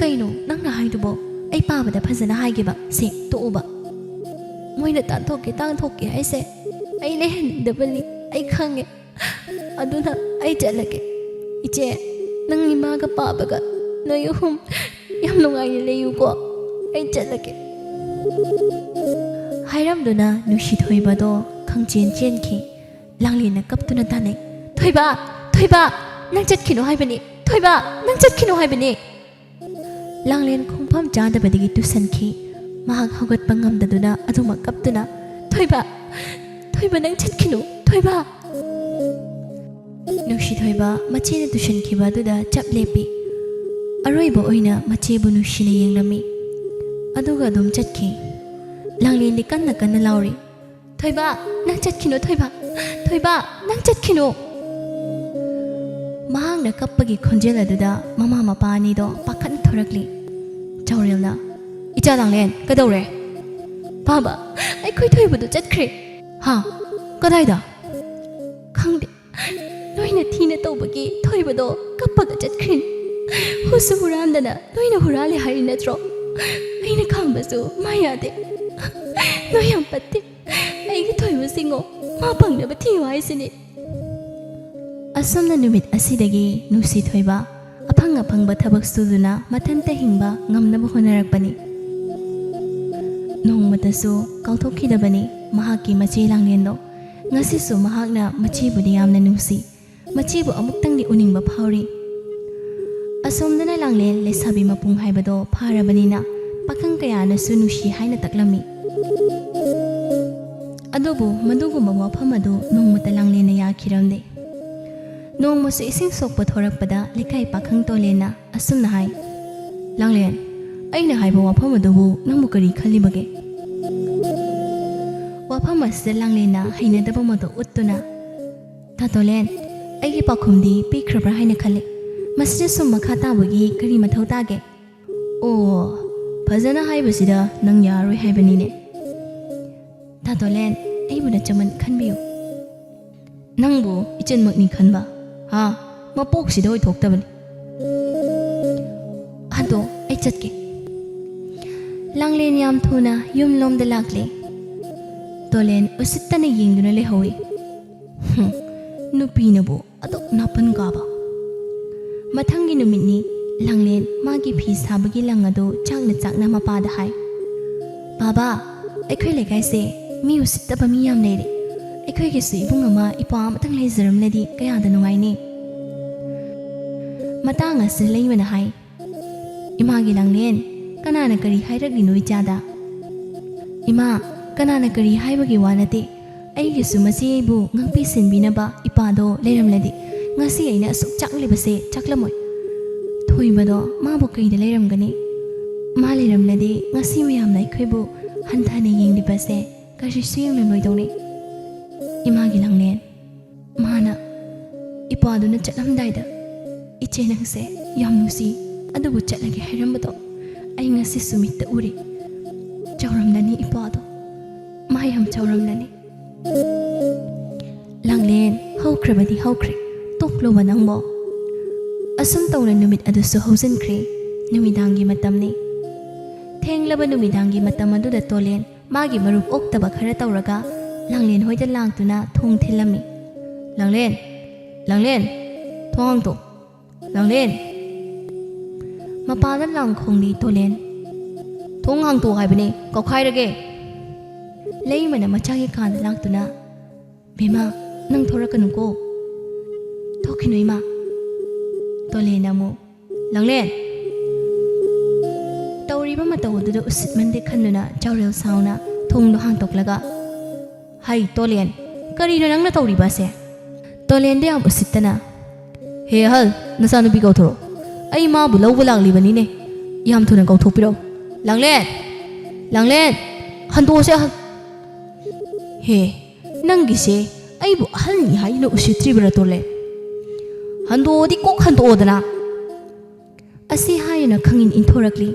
"ꯀꯩꯅꯣ ꯅꯪꯅ ꯍꯥꯏꯗꯨꯕꯣ? ꯑꯩ ꯄꯥꯕꯗ ꯐꯖꯅ ꯍꯥꯏꯒꯦꯕ꯫ ꯁꯦ, ꯇꯣꯛꯎꯕ꯫ ꯃꯣꯏꯅ ꯇꯥꯟꯊꯣꯛꯀꯦ, ꯇꯥꯟꯊꯣꯛꯀꯦ ꯍꯥꯏꯁꯦ ꯑꯩ ꯂꯩꯍꯟꯅꯤꯡꯗꯕꯅꯤ, ꯑꯩ ꯈꯪꯉꯦ꯫ ꯑꯗꯨꯅ ꯑꯩ ꯆꯠꯂꯒꯦ꯫" "ꯏꯆꯦ, ꯅꯪ ꯏꯃꯥꯒ ꯄꯥꯕꯒ ꯅꯣꯏ ꯑꯍꯨꯝ ꯌꯥꯝ ꯅꯨꯡꯉꯥꯏꯅ ꯂꯩꯌꯨꯀꯣ꯫ ꯑꯩ ꯆꯠꯂꯒꯦ" ꯍꯥꯏꯔꯝꯗꯨꯅ ꯅꯨꯡꯁꯤꯊꯣꯏꯕꯗꯣ ꯈꯪꯆꯦꯟ ꯆꯦꯟꯈꯤ꯫ ꯂꯥꯡꯂꯦꯟꯅ ꯀꯞꯇꯨꯅ ꯇꯥꯟꯅꯩ꯫ "ꯊꯣꯏꯕ! ꯊꯣꯏꯕ! ꯅꯪ ꯆꯠꯈꯤꯅꯨ ꯍꯥꯏꯕꯅꯤ! ꯊꯣꯏꯕ! ꯅꯪ ꯆꯠꯈꯤꯅꯨ ꯍꯥꯏꯕꯅꯤ!" ꯂꯥꯡꯂꯦꯟ ꯈꯣꯡꯐꯝ ꯆꯥꯗꯕꯗꯒꯤ ꯇꯨꯁꯟꯈꯤ꯫ ꯃꯍꯥꯛ ꯍꯧꯒꯠꯄ ꯉꯝꯗꯗꯨꯅ ꯑꯗꯨꯃꯛ ꯀꯞꯇꯨꯅ, "ꯊꯣꯏꯕ! ꯊꯣꯏꯕ, ꯅꯪ ꯆꯠꯈꯤꯅꯨ! ꯊꯣꯏꯕ!" ꯅꯨꯡꯁꯤꯊꯣꯏꯕ ꯃꯆꯦꯅ ꯇꯨꯁꯟꯈꯤꯕ ꯑꯗꯨꯗ ꯆꯞ ꯂꯦꯞꯄꯤ꯫ ꯑꯔꯣꯏꯕ ꯑꯣꯏꯅ ꯃꯆꯦꯕꯨ ꯅꯨꯡꯁꯤꯅ ꯌꯦꯡꯂꯝꯃꯤ꯫ ꯑꯗꯨꯒ ꯑꯗꯨꯝ ꯆꯠꯈꯤ꯫ ꯂꯥꯡꯂꯦꯟꯗꯤ ꯀꯟꯅ ꯀꯟꯅ ꯂꯥꯎꯔꯤ, "ꯊꯣꯏꯕ, ꯅꯪ ꯆꯠꯈꯤꯅꯨ, ꯊꯣꯏꯕ! ꯊꯣꯏꯕ, ꯅꯪ ꯆꯠꯈꯤꯅꯨ!" ꯃꯍꯥꯛꯅ ꯀꯞꯄꯒꯤ ꯈꯣꯟꯖꯦꯜ ꯑꯗꯨꯗ ꯃꯃꯥ ꯃꯄꯥ ꯑꯅꯤꯗꯣ ꯄꯥꯈꯠꯅ ꯊꯣꯔꯛꯂꯤ꯫ ꯆꯥꯎꯔꯦꯜꯅ, "ꯏꯆꯥ ꯂꯥꯡꯂꯦꯟ, ꯀꯩꯗꯧꯔꯦ?" "ꯄꯥꯕ, ꯑꯩꯈꯣꯏ ꯊꯣꯏꯕꯗꯨ ꯆꯠꯈ꯭ꯔꯦ!" "ꯍꯥ? ꯀꯗꯥꯏꯗ?" "ꯈꯪꯗꯦ꯫ ꯅꯣꯏꯅ ꯊꯤꯅ ꯇꯧꯕꯒꯤ ꯊꯣꯏꯕꯗꯣ ꯀꯞꯄꯒ ꯆꯠꯈ꯭ꯔꯤꯅꯤ꯫ ꯍꯨꯁꯨ ꯍꯨꯔꯥꯟꯗꯅ ꯅꯣꯏꯅ ꯍꯨꯔꯥꯜꯂꯦ ꯍꯥꯏꯔꯤ ꯅꯠꯇ꯭ꯔꯣ? ꯑꯩꯅ ꯈꯥꯝꯕꯁꯨ ꯃꯥ ꯌꯥꯗꯦ꯫ ꯅꯣꯏ ꯌꯥꯝ ꯐꯠꯇꯦ꯫ ꯑꯩꯒꯤ ꯊꯣꯏꯕꯁꯤꯡꯉꯣ, ꯃꯥ ꯐꯪꯅꯕ ꯊꯤꯌꯨ ꯍꯥꯏꯁꯤꯅꯤ꯫" ꯑꯁꯨꯝꯅ ꯅꯨꯃꯤꯠ ꯑꯁꯤꯗꯒꯤ ꯅꯨꯡꯁꯤꯊꯣꯏꯕ ꯑꯐꯪ ꯑꯐꯪꯕ ꯊꯕꯛ ꯁꯨꯗꯨꯅ ꯃꯊꯟꯇ ꯍꯤꯡꯕ ꯉꯝꯅꯕ ꯍꯣꯠꯅꯔꯛꯄꯅꯤ꯫ ꯅꯣꯡꯃꯇꯁꯨ ꯀꯥꯎꯊꯣꯛꯈꯤꯗꯕꯅꯤ ꯃꯍꯥꯛꯀꯤ ꯃꯆꯦ ꯂꯥꯡꯂꯦꯟꯗꯣ꯫ ꯉꯁꯤꯁꯨ ꯃꯍꯥꯛꯅ ꯃꯆꯦꯕꯨꯗꯤ ꯌꯥꯝꯅ ꯅꯨꯡꯁꯤ, ꯃꯆꯦꯕꯨ ꯑꯃꯨꯛꯇꯪꯗꯤ ꯎꯅꯤꯡꯕ ꯐꯥꯎꯔꯤ꯫ ꯑꯁꯣꯝꯗꯅ ꯂꯥꯡꯂꯦꯟ ꯂꯩꯁꯥꯕꯤ ꯃꯄꯨꯡ ꯍꯥꯏꯕꯗꯣ ꯐꯥꯔꯕꯅꯤꯅ ꯄꯥꯈꯪ ꯀꯌꯥꯅꯁꯨ ꯅꯨꯡꯁꯤ ꯍꯥꯏꯅ ꯇꯛꯂꯝꯃꯤ꯫ ꯑꯗꯨꯕꯨ ꯃꯗꯨꯒꯨꯝꯕ ꯋꯥꯐꯝ ꯑꯗꯨ ꯅꯣꯡꯃꯇ ꯂꯥꯡꯂꯦꯟꯅ ꯌꯥꯈꯤꯔꯝꯗꯦ꯫ ꯅꯣꯡꯃꯁꯨ ꯏꯁꯤꯡ ꯁꯣꯛꯄ ꯊꯣꯔꯛꯄꯗ ꯂꯩꯀꯥꯏ ꯄꯥꯈꯪ ꯇꯣꯂꯦꯟꯅ ꯑꯁꯨꯝꯅ ꯍꯥꯏ, "ꯂꯥꯡꯂꯦꯟ, ꯑꯩꯅ ꯍꯥꯏꯕ ꯋꯥꯐꯝ ꯑꯗꯨꯕꯨ ꯅꯪꯕꯨ ꯀꯔꯤ ꯈꯜꯂꯤꯕꯒꯦ?" ꯋꯥꯐꯝ ꯑꯁꯤꯗ ꯂꯥꯡꯂꯦꯟꯅ ꯍꯩꯅꯗꯕ ꯃꯇꯧ ꯎꯠꯇꯨꯅ, "ꯇꯥ ꯇꯣꯂꯦꯟ, ꯑꯩꯒꯤ ꯄꯥꯎꯈꯨꯝꯗꯤ ꯄꯤꯈ꯭ꯔꯕ꯭ꯔꯥ ꯍꯥꯏꯅ ꯈꯜꯂꯤ꯫ ꯃꯁꯤꯗ ꯁꯨꯝ ꯃꯈꯥ ꯇꯥꯕꯒꯤ ꯀꯔꯤ ꯃꯊꯧ ꯇꯥꯒꯦ?" "ꯑꯣ, ꯐꯖꯅ ꯍꯥꯏꯕꯁꯤꯗ ꯅꯪ ꯌꯥꯔꯣꯏ ꯍꯥꯏꯕꯅꯤꯅꯦ꯫ ꯇꯥ ꯇꯣꯂꯦꯟ, ꯑꯩꯕꯨ ꯅꯆꯃꯟ ꯈꯟꯕꯤꯌꯨ꯫" "ꯅꯪꯕꯨ ꯏꯆꯟꯃꯛꯅꯤ ꯈꯟꯕ? ꯍꯥ? ꯃꯄꯣꯛꯁꯤꯗ ꯑꯣꯏꯊꯣꯛꯇꯕꯅꯤ꯫ ꯑꯗꯣ ꯑꯩ ꯆꯠꯀꯦ꯫" ꯂꯥꯡꯂꯦꯟ ꯌꯥꯝ ꯊꯨꯅ ꯌꯨꯝꯂꯣꯝꯗ ꯂꯥꯛꯂꯦ꯫ ꯇꯣꯂꯦꯟ ꯎꯁꯤꯠꯇꯅ ꯌꯦꯡꯗꯨꯅ ꯂꯩꯍꯧꯏ꯫ "ꯍꯨꯝ, ꯅꯨꯄꯤꯅꯕꯨ ꯑꯗꯨꯛ ꯅꯥꯄꯟ ꯀꯥꯕ?" ꯃꯊꯪꯒꯤ ꯅꯨꯃꯤꯠꯅꯤ꯫ ꯂꯥꯡꯂꯦꯟ ꯃꯥꯒꯤ ꯐꯤ ꯁꯥꯕꯒꯤ ꯂꯪ ꯑꯗꯨ ꯆꯥꯛꯅ ꯆꯥꯛꯅ ꯃꯄꯥꯗ ꯍꯥꯏ, "ꯕꯥꯕꯥ, ꯑꯩꯈꯣꯏ ꯂꯩꯀꯥꯏꯁꯦ ꯃꯤ ꯎꯁꯤꯠꯇꯕ ꯃꯤ ꯌꯥꯝ ꯂꯩꯔꯦ꯫ ꯑꯩꯈꯣꯏꯒꯤꯁꯨ ꯏꯕꯨꯡ ꯑꯃ ꯏꯄ꯭ꯋꯥ ꯑꯃꯇꯪ ꯂꯩꯖꯔꯝꯂꯗꯤ ꯀꯌꯥꯗ ꯅꯨꯡꯉꯥꯏꯅꯤ?" ꯃꯇꯥꯡ ꯑꯁꯤꯗ ꯂꯩꯃꯅ ꯍꯥꯏ, "ꯏꯃꯥꯒꯤ ꯂꯥꯡꯂꯦꯟ, ꯀꯅꯥꯅ ꯀꯔꯤ ꯍꯥꯏꯔꯛꯂꯤꯅꯣ ꯏꯆꯥꯗ?" "ꯏꯃꯥ, ꯀꯅꯥꯅ ꯀꯔꯤ ꯍꯥꯏꯕꯒꯤ ꯋꯥ ꯅꯠꯇꯦ꯫ ꯑꯩꯒꯤꯁꯨ ꯃꯆꯦ ꯑꯩꯕꯨ ꯉꯥꯛꯄꯤ ꯁꯦꯟꯕꯤꯅꯕ ꯏꯄꯥꯗꯣ ꯂꯩꯔꯝꯂꯗꯤ ꯉꯁꯤ ꯑꯩꯅ ꯑꯁꯨꯛ ꯆꯥꯛꯂꯤꯕꯁꯦ ꯆꯥꯛꯂꯝꯃꯣꯏ꯫ ꯊꯣꯏꯕꯗꯣ ꯃꯥꯕꯨ ꯀꯩꯗ ꯂꯩꯔꯝꯒꯅꯤ? ꯃꯥ ꯂꯩꯔꯝꯂꯗꯤ ꯉꯁꯤ ꯃꯌꯥꯝꯅ ꯑꯩꯈꯣꯏꯕꯨ ꯍꯟꯊꯅ ꯌꯦꯡꯂꯤꯕꯁꯦ ꯀꯔꯤꯁꯨ ꯌꯦꯡꯂꯝꯂꯣꯏꯗꯧꯅꯤ꯫ ꯏꯃꯥꯒꯤ ꯂꯥꯡꯂꯦꯟ, ꯃꯥꯅ ꯏꯄꯥꯗꯨꯅ ꯆꯠꯂꯝꯗꯥꯏꯗ, 'ꯏꯆꯦ, ꯅꯪꯁꯦ ꯌꯥꯝ ꯅꯨꯡꯁꯤ, ꯑꯗꯨꯕꯨ ꯆꯠꯂꯒꯦ' ꯍꯥꯏꯔꯝꯕꯗꯣ ꯑꯩ ꯉꯁꯤꯁꯨ ꯃꯤꯠꯇ ꯎꯔꯦ꯫ ꯆꯥꯎꯔꯝꯂꯅꯤ ꯏꯄꯥꯗꯣ, ꯃꯥ ꯌꯥꯝ ꯆꯥꯎꯔꯝꯂꯅꯤ꯫ ꯂꯥꯡꯂꯦꯟ, ꯍꯧꯈ꯭ꯔꯕꯗꯤ ꯍꯧꯈ꯭ꯔꯦ, ꯇꯣꯛꯂꯣꯕ ꯅꯪꯕꯣ꯫ ꯑꯁꯨꯝ ꯇꯧꯅ ꯅꯨꯃꯤꯠ ꯑꯗꯨꯁꯨ ꯍꯧꯖꯤꯟꯈ꯭ꯔꯦ꯫ ꯅꯨꯃꯤꯗꯥꯡꯒꯤ ꯃꯇꯝꯅꯤ꯫ ꯊꯦꯡꯂꯕ ꯅꯨꯃꯤꯗꯥꯡꯒꯤ ꯃꯇꯝ ꯑꯗꯨꯗ ꯇꯣꯂꯦꯟ ꯃꯥꯒꯤ ꯃꯔꯨꯞ ꯑꯣꯛꯇꯕ ꯈꯔ ꯇꯧꯔꯒ ꯂꯥꯡꯂꯦꯟ ꯍꯣꯏꯗ ꯂꯥꯛꯇꯨꯅ ꯊꯣꯡ ꯊꯤꯜꯂꯝꯃꯤ꯫ "ꯂꯥꯡꯂꯦꯟ! ꯂꯥꯡꯂꯦꯟ! ꯊꯣꯡ ꯍꯥꯡꯗꯣꯛ! ꯂꯥꯡꯂꯦꯟ!" ꯃꯄꯥꯗ ꯂꯥꯡ ꯈꯣꯡꯂꯤ ꯇꯣꯂꯦꯟ꯫ "ꯊꯣꯡ ꯍꯥꯡꯗꯣꯛ ꯍꯥꯏꯕꯅꯦ, ꯀꯧꯈꯥꯏꯔꯒꯦ!" ꯂꯩꯃꯅ ꯃꯆꯥꯒꯤ ꯀꯥꯗ ꯂꯥꯛꯇꯨꯅ, "ꯕꯦꯝꯃ, ꯅꯪ ꯊꯣꯔꯛꯀꯅꯨꯀꯣ꯫ ꯊꯣꯛꯈꯤꯅꯨ ꯏꯃꯥ꯫" ꯇꯣꯂꯦꯟ ꯑꯃꯨꯛ, "ꯂꯥꯡꯂꯦꯟ!" ꯇꯧꯔꯤꯕ ꯃꯇꯧ ꯑꯗꯨꯗ ꯎꯁꯤꯠꯃꯟꯗꯦ ꯈꯟꯗꯨꯅ ꯆꯥꯎꯔꯦꯜ ꯁꯥꯎꯅ ꯊꯣꯡꯗꯣ ꯍꯥꯡꯗꯣꯛꯂꯒ, "ꯍꯩ ꯇꯣꯂꯦꯟ, ꯀꯔꯤꯅꯣ ꯅꯪꯅ ꯇꯧꯔꯤꯕ ꯑꯁꯦ?" ꯇꯣꯂꯦꯟꯗ ꯌꯥꯝ ꯎꯁꯤꯠꯇꯅ, "ꯍꯦ ꯑꯍꯜ, ꯅꯆꯥꯅꯨꯄꯤ ꯀꯧꯊꯣꯔꯛꯑꯣ꯫ ꯑꯩ ꯃꯥꯕꯨ ꯂꯧꯕ ꯂꯥꯛꯂꯤꯕꯅꯤꯅꯦ꯫ ꯌꯥꯝ ꯊꯨꯅ ꯀꯧꯊꯣꯛꯄꯤꯔꯛꯎ꯫ ꯂꯥꯡꯂꯦꯟ! ꯂꯥꯡꯂꯦꯟ! ꯍꯟꯗꯣꯛꯑꯁꯦ ꯑꯍꯜ꯫" "ꯍꯦ, ꯅꯪꯒꯤꯁꯦ ꯑꯩꯕꯨ ꯑꯍꯜꯅꯤ ꯍꯥꯏꯗꯨꯅ ꯎꯁꯤꯠꯇ꯭ꯔꯤꯕ꯭ꯔꯥ ꯇꯣꯂꯦꯟ? ꯍꯟꯗꯣꯛꯑꯗꯤ ꯀꯣꯛ ꯍꯟꯗꯣꯛꯑꯣꯗꯅ꯫" ꯑꯁꯤ ꯍꯥꯏꯗꯨꯅ ꯈꯪꯏꯟ ꯏꯟꯊꯣꯔꯛꯂꯤ꯫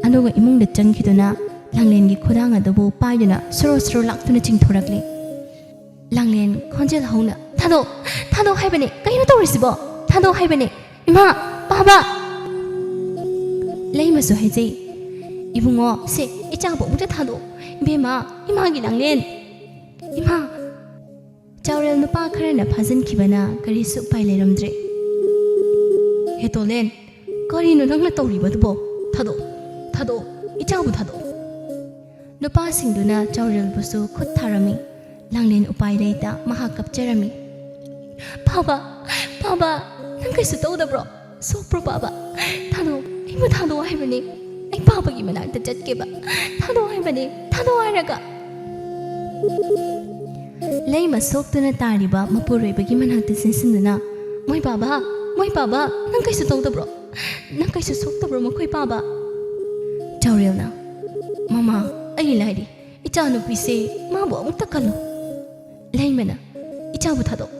ꯑꯗꯨꯒ ꯏꯃꯨꯡꯗ ꯆꯪꯈꯤꯗꯨꯅ ꯂꯥꯡꯂꯦꯟꯒꯤ ꯈꯨꯗꯥꯡ ꯑꯗꯨꯕꯨ ꯄꯥꯏꯗꯨꯅ ꯁꯣꯔꯣ ꯁꯣꯔꯣ ꯂꯥꯛꯇꯨꯅ ꯆꯤꯡꯊꯣꯔꯛꯂꯤ꯫ ꯂꯥꯡꯂꯦꯟ ꯈꯣꯟꯖꯦꯜ ꯍꯧꯅ, "ꯊꯥꯗꯣꯛ! ꯊꯥꯗꯣꯛ ꯍꯥꯏꯕꯅꯦ! ꯀꯩꯅꯣ ꯇꯧꯔꯤꯁꯤꯕꯣ? ꯊꯥꯗꯣꯛ ꯍꯥꯏꯕꯅꯦ! ꯏꯃꯥ! ꯕꯥꯕꯥ!" ꯂꯩꯃꯁꯨ ꯍꯥꯏꯖꯩ, "ꯏꯕꯨꯡꯉꯣ, ꯁꯦ, ꯏꯆꯥꯕꯨ ꯑꯃꯨꯛꯇ ꯊꯥꯗꯣꯛ꯫ ꯏꯕꯦꯝꯃ, ꯏꯃꯥꯒꯤ ꯂꯥꯡꯂꯦꯟ! ꯏꯃꯥ!" ꯆꯥꯎꯔꯦꯜ ꯅꯨꯄꯥ ꯈꯔꯅ ꯐꯥꯖꯤꯟꯈꯤꯕꯅ ꯀꯔꯤꯁꯨ ꯎꯄꯥꯏ ꯂꯩꯔꯝꯗ꯭ꯔꯦ꯫ "ꯍꯦ ꯇꯣꯂꯦꯟ, ꯀꯔꯤꯅꯣ ꯅꯪꯅ ꯇꯧꯔꯤꯕꯗꯨꯕꯣ? ꯊꯥꯗꯣꯛꯑꯣ, ꯊꯥꯗꯣꯛꯑꯣ, ꯏꯆꯥꯕꯨ ꯊꯥꯗꯣꯛꯑꯣ!" ꯅꯨꯄꯥꯁꯤꯡꯗꯨꯅ ꯆꯥꯎꯔꯦꯜꯕꯨꯁꯨ ꯈꯨꯠ ꯊꯥꯔꯝꯃꯤ꯫ ꯂꯥꯡꯂꯦꯟ ꯎꯄꯥꯏ ꯂꯩꯇ ꯃꯍꯥꯛ ꯀꯞꯆꯔꯝꯃꯤ꯫ "ꯄꯥꯕ, ꯄꯥꯕ, ꯅꯪ ꯀꯩꯁꯨ ꯇꯧꯗꯕ꯭ꯔꯣ? ꯁꯣꯛꯄ꯭ꯔꯣ ꯄꯥꯕ? ꯊꯥꯗꯣꯛꯑꯣ, ꯑꯩꯕꯨ ꯊꯥꯗꯣꯛꯑꯣ ꯍꯥꯏꯕꯅꯤ꯫ ꯑꯩ ꯄꯥꯕꯒꯤ ꯃꯅꯥꯛꯇ ꯆꯠꯀꯦꯕ꯫ ꯊꯥꯗꯣꯛꯑꯣ ꯍꯥꯏꯕꯅꯤ, ꯊꯥꯗꯣꯛꯑꯣ ꯍꯥꯏꯔꯒ!" ꯂꯩꯃ ꯁꯣꯛꯇꯨꯅ ꯇꯥꯔꯤꯕ ꯃꯄꯨꯔꯣꯏꯕꯒꯤ ꯃꯅꯥꯛꯇ ꯆꯦꯟꯁꯤꯟꯗꯨꯅ, "ꯃꯣꯏ ꯄꯥꯕ, ꯃꯣꯏ ꯄꯥꯕ, ꯅꯪ ꯀꯩꯁꯨ ꯇꯧꯗꯕ꯭ꯔꯣ? ꯅꯪ ꯀꯩꯁꯨ ꯁꯣꯛꯇꯕ꯭ꯔꯣ ꯃꯈꯣꯏ ꯄꯥꯕ?" ꯆꯥꯎꯔꯦꯜꯅ, "ꯃꯃꯥ, ꯑꯩ ꯂꯥꯏꯔꯤ, ꯏꯆꯥꯅꯨꯄꯤꯁꯦ ꯃꯥꯕꯨ ꯑꯃꯨꯛꯇ ꯀꯜꯂꯨ꯫" ꯂꯩꯃꯅ, "ꯏꯆꯥꯕꯨ ꯊꯥꯗꯣꯛ,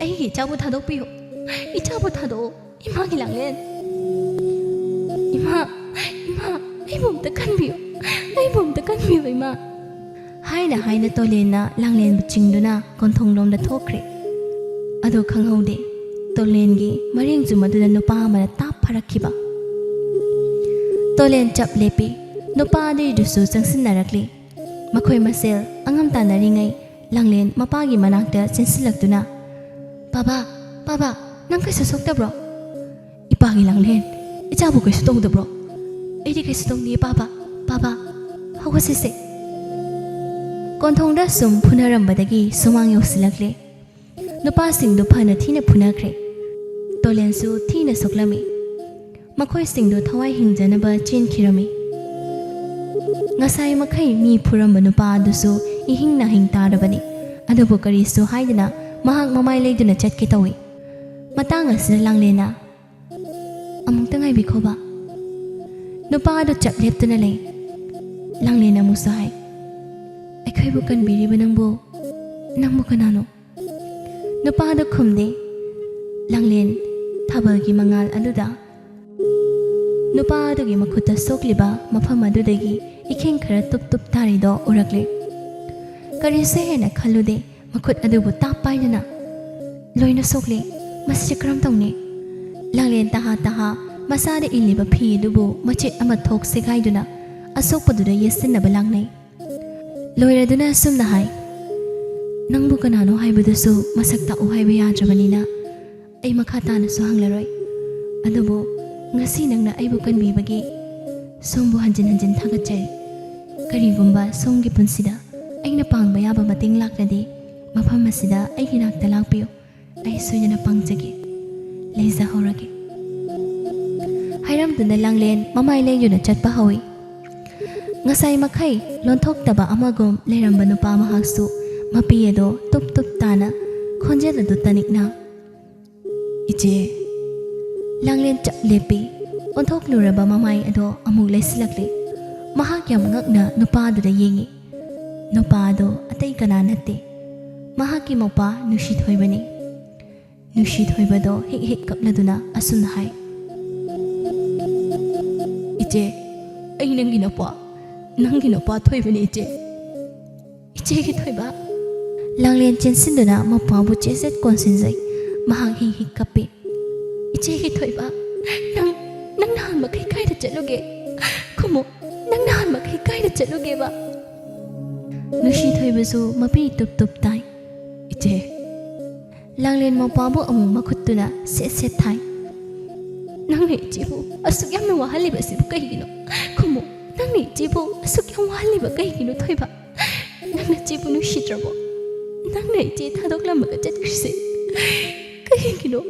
ꯑꯩꯒꯤ ꯏꯆꯥꯕꯨ ꯊꯥꯗꯣꯛꯄꯤꯌꯨ, ꯏꯆꯥꯕꯨ ꯊꯥꯗꯣꯛꯑꯣ, ꯏꯃꯥꯒꯤ ꯂꯥꯡꯂꯦꯟ꯫ ꯏꯃꯥ, ꯏꯃꯥ, ꯑꯩꯕꯨ ꯑꯝꯇ ꯈꯟꯕꯤꯌꯨ, ꯑꯩꯕꯨ ꯑꯝꯇ ꯈꯟꯕꯤꯌꯨ, ꯏꯃꯥ!" ꯍꯥꯏꯅ ꯍꯥꯏꯅ ꯇꯣꯂꯦꯟꯅ ꯂꯥꯡꯂꯦꯟꯕꯨ ꯆꯤꯡꯗꯨꯅ ꯀꯣꯟꯊꯣꯡꯂꯣꯝꯗ ꯊꯣꯛꯈ꯭ꯔꯦ꯫ ꯑꯗꯨ ꯈꯪꯍꯧꯗꯦ, ꯇꯣꯂꯦꯟꯒꯤ ꯃꯔꯦꯡ ꯆꯨꯝ ꯑꯗꯨꯗ ꯅꯨꯄꯥ ꯑꯃꯅ ꯇꯥꯞ ꯐꯥꯔꯛꯈꯤꯕ꯫ ꯇꯣꯂꯦꯟ ꯆꯞ ꯂꯦꯞꯄꯤ꯫ ꯅꯨꯄꯥ ꯑꯗꯨꯏꯗꯨꯁꯨ ꯆꯪꯁꯤꯟꯅꯔꯛꯂꯤ꯫ ꯃꯈꯣꯏ ꯃꯁꯦꯜ ꯑꯉꯝ ꯇꯥꯟꯅꯔꯤꯉꯩ ꯂꯥꯡꯂꯦꯟ ꯃꯄꯥꯒꯤ ꯃꯅꯥꯛꯇ ꯆꯦꯟꯁꯤꯜꯂꯛꯇꯨꯅ, "ꯄꯥꯕ, ꯄꯥꯕ, ꯅꯪ ꯀꯩꯁꯨ ꯁꯣꯛꯇꯕ꯭ꯔꯣ?" "ꯏꯄꯥꯒꯤ ꯂꯥꯡꯂꯦꯟ, ꯏꯆꯥꯕꯨ ꯀꯩꯁꯨ ꯇꯧꯗꯕ꯭ꯔꯣ?" "ꯑꯩꯗꯤ ꯀꯩꯁꯨ ꯇꯧꯗꯤꯌꯦ ꯄꯥꯕ, ꯄꯥꯕ, ꯍꯧꯒꯠꯁꯤꯁꯦ!" ꯀꯣꯟꯊꯣꯡꯗ ꯁꯨꯝ ꯐꯨꯅꯔꯝꯕꯗꯒꯤ ꯁꯨꯃꯥꯡ ꯌꯧꯁꯤꯜꯂꯛꯂꯦ꯫ ꯅꯨꯄꯥꯁꯤꯡꯗꯨ ꯐꯅ ꯊꯤꯅ ꯐꯨꯅꯈ꯭ꯔꯦ꯫ ꯇꯣꯂꯦꯟꯁꯨ ꯊꯤꯅ ꯁꯣꯛꯂꯝꯃꯤ꯫ ꯃꯈꯣꯏꯁꯤꯡꯗꯨ ꯊꯋꯥꯏ ꯍꯤꯡꯖꯅꯕ ꯆꯦꯟꯈꯤꯔꯝꯃꯤ꯫ ꯉꯁꯥꯏ ꯃꯈꯩ ꯃꯤ ꯐꯨꯔꯝꯕ ꯅꯨꯄꯥ ꯑꯗꯨꯁꯨ ꯏꯍꯤꯡ ꯅꯥꯍꯤꯡ ꯇꯥꯔꯕꯅꯤ꯫ ꯑꯗꯨꯕꯨ ꯀꯔꯤꯁꯨ ꯍꯥꯏꯗꯅ ꯃꯍꯥꯛ ꯃꯃꯥꯏ ꯂꯩꯗꯨꯅ ꯆꯠꯀꯦ ꯇꯧꯏ꯫ ꯃꯇꯥꯡ ꯑꯁꯤꯗ ꯂꯥꯡꯂꯦꯟꯅ, "ꯑꯃꯨꯛꯇ ꯉꯥꯏꯕꯤꯈꯣꯕ꯫" ꯅꯨꯄꯥ ꯑꯗꯨ ꯆꯞ ꯂꯦꯞꯇꯨꯅ ꯂꯩ꯫ ꯂꯥꯡꯂꯦꯟꯅ ꯑꯃꯨꯛꯁꯨ ꯍꯥꯏ, "ꯑꯩꯈꯣꯏꯕꯨ ꯀꯟꯕꯤꯔꯤꯕ ꯅꯪꯕꯨ, ꯅꯪꯕꯨ ꯀꯅꯥꯅꯣ?" ꯅꯨꯄꯥ ꯑꯗꯨ ꯈꯨꯝꯗꯦ꯫ ꯂꯥꯡꯂꯦꯟ ꯊꯥꯕꯜꯒꯤ ꯃꯉꯥꯜ ꯑꯗꯨꯗ ꯅꯨꯄꯥ ꯑꯗꯨꯒꯤ ꯃꯈꯨꯠꯇ ꯁꯣꯛꯂꯤꯕ ꯃꯐꯝ ꯑꯗꯨꯗꯒꯤ ꯏꯈꯦꯡ ꯈꯔ ꯇꯨꯞ ꯇꯨꯞ ꯇꯥꯔꯤꯗꯣ ꯎꯔꯛꯂꯦ꯫ ꯀꯔꯤꯁꯨ ꯍꯦꯟꯅ ꯈꯜꯂꯨꯗꯦ, ꯃꯈꯨꯠ ꯑꯗꯨꯕꯨ ꯇꯥꯞ ꯄꯥꯏꯗꯨꯅ, "ꯂꯣꯏꯅ ꯁꯣꯛꯂꯦ, ꯃꯁꯤꯁꯦ ꯀꯔꯝ ꯇꯧꯅꯤ?" ꯂꯥꯡꯂꯦꯟ ꯇꯍꯥ ꯇꯍꯥ ꯃꯁꯥꯗ ꯏꯜꯂꯤꯕ ꯐꯤ ꯑꯗꯨꯕꯨ ꯃꯆꯦꯠ ꯑꯃ ꯊꯣꯛ ꯁꯦꯒꯥꯏꯗꯨꯅ ꯑꯁꯣꯛꯄꯗꯨꯗ ꯌꯦꯠꯁꯤꯟꯅꯕ ꯂꯥꯡꯅꯩ꯫ ꯂꯣꯏꯔꯗꯨꯅ ꯑꯁꯨꯝꯅ ꯍꯥꯏ, "ꯅꯪꯕꯨ ꯀꯅꯥꯅꯣ ꯍꯥꯏꯕꯗꯨꯁꯨ ꯃꯁꯛ ꯇꯥꯛꯎ ꯍꯥꯏꯕ ꯌꯥꯗ꯭ꯔꯕꯅꯤꯅ ꯑꯩ ꯃꯈꯥ ꯇꯥꯅꯁꯨ ꯍꯪꯂꯔꯣꯏ꯫ ꯑꯗꯨꯕꯨ ꯉꯁꯤ ꯅꯪꯅ ꯑꯩꯕꯨ ꯀꯟꯕꯤꯕꯒꯤ ꯁꯣꯝꯕꯨ ꯍꯟꯖꯤꯟ ꯍꯟꯖꯤꯟ ꯊꯥꯒꯠꯆꯔꯤ꯫ ꯀꯔꯤꯒꯨꯝꯕ ꯁꯣꯝꯒꯤ ꯄꯨꯟꯁꯤꯗ ꯑꯩꯅ ꯄꯥꯡꯕ ꯌꯥꯕ ꯃꯇꯦꯡ ꯂꯥꯛꯂꯗꯤ ꯃꯐꯝ ꯑꯁꯤꯗ ꯑꯩꯒꯤ ꯅꯥꯛꯇ ꯂꯥꯛꯄꯤꯌꯨ꯫ ꯑꯩ ꯁꯣꯏꯗꯅ ꯄꯥꯡꯖꯒꯦ꯫ ꯂꯩꯖꯍꯧꯔꯒꯦ꯫ ꯍꯥꯏꯔꯝꯗꯨꯅ ꯂꯥꯡꯂꯦꯟ ꯃꯃꯥꯏ ꯂꯩꯗꯨꯅ ꯆꯠꯄ ꯍꯧꯏ꯫ ꯉꯁꯥꯏ ꯃꯈꯩ ꯂꯣꯟꯊꯣꯛꯇꯕ ꯑꯃꯒꯨꯝ ꯂꯩꯔꯝꯕ ꯅꯨꯄꯥ ꯃꯍꯥꯛꯁꯨ ꯃꯄꯤ ꯑꯗꯣ ꯇꯨꯞ ꯇꯨꯞ ꯇꯥꯅ, ꯈꯣꯟꯖꯦꯜ ꯑꯗꯨ ꯇꯅꯤꯛꯅ, "ꯏꯆꯦ!" ꯂꯥꯡꯂꯦꯟ ꯆꯞ ꯂꯦꯞꯄꯤ꯫ ꯑꯣꯟꯊꯣꯛꯂꯨꯔꯕ ꯃꯃꯥꯏ ꯑꯗꯣ ꯑꯃꯨꯛ ꯂꯩꯁꯤꯜꯂꯛꯂꯦ꯫ ꯃꯍꯥꯛ ꯌꯥꯝ ꯉꯛꯅ ꯅꯨꯄꯥꯗꯨꯗ ꯌꯦꯡꯉꯤ꯫ ꯅꯨꯄꯥ ꯑꯗꯣ ꯑꯇꯩ ꯀꯅꯥ ꯅꯠꯇꯦ, ꯃꯍꯥꯛꯀꯤ ꯃꯧꯄ꯭ꯋꯥ ꯅꯨꯡꯁꯤꯊꯣꯏꯕꯅꯤ꯫ ꯅꯨꯡꯁꯤꯊꯣꯏꯕꯗꯣ ꯍꯤꯛ ꯍꯤꯛ ꯀꯞꯂꯗꯨꯅ ꯑꯁꯨꯝꯅ ꯍꯥꯏ, "ꯏꯆꯦ, ꯑꯩ ꯅꯪꯒꯤ ꯅꯄ꯭ꯋꯥ, ꯅꯪꯒꯤ ꯅꯄ꯭ꯋꯥ ꯊꯣꯏꯕꯅꯤ, ꯏꯆꯦ꯫ ꯏꯆꯦꯒꯤ ꯊꯣꯏꯕ!" ꯂꯥꯡꯂꯦꯟ ꯆꯦꯟꯁꯤꯟꯗꯨꯅ ꯃꯄ꯭ꯋꯥꯕꯨ ꯆꯦꯠ ꯆꯦꯠ ꯀꯣꯟꯁꯤꯟꯖꯩ꯫ ꯃꯍꯥꯛ ꯍꯤꯛ ꯍꯤꯛ ꯀꯞꯄꯤ꯫ "ꯏꯆꯦꯒꯤ ꯊꯣꯏꯕ, ꯅꯪ, ꯅꯪ ꯅꯍꯥꯟ ꯃꯈꯩ ꯀꯥꯏꯗ ꯆꯠꯂꯨꯒꯦ? ꯈꯨꯝꯃꯨ, ꯅꯪ ꯅꯍꯥꯟ ꯃꯈꯩ ꯀꯥꯏꯗ ꯆꯠꯂꯨꯒꯦꯕ?" ꯅꯨꯡꯁꯤꯊꯣꯏꯕꯁꯨ ꯃꯄꯤ ꯇꯨꯞ ꯇꯨꯞ ꯇꯥꯏ꯫ "ꯏꯆꯦ!" ꯂꯥꯡꯂꯦꯟ ꯃꯄ꯭ꯋꯥꯕꯨ ꯑꯃꯨꯛ ꯃꯈꯨꯠꯇꯨꯅ ꯁꯦꯠ ꯁꯦꯠ ꯊꯥꯏ꯫ "ꯅꯪꯅ ꯏꯆꯦꯕꯨ ꯑꯁꯨꯛ ꯌꯥꯝꯅ ꯋꯥꯍꯜꯂꯤꯕꯁꯤꯕꯨ ꯀꯩꯒꯤꯅꯣ? ꯈꯨꯝꯃꯨ, ꯅꯪꯅ ꯏꯆꯦꯕꯨ ꯑꯁꯨꯛ ꯌꯥꯝ ꯋꯥꯍꯜꯂꯤꯕ ꯀꯩꯒꯤꯅꯣ, ꯊꯣꯏꯕ? ꯅꯪꯅ ꯏꯆꯦꯕꯨ ꯅꯨꯡꯁꯤꯗ꯭ꯔꯕꯣ? ꯅꯪꯅ ꯏꯆꯦ ꯊꯥꯗꯣꯛꯂꯝꯃꯒ ꯆꯠꯈ꯭ꯔꯤꯁꯦ ꯀꯩꯒꯤꯅꯣ?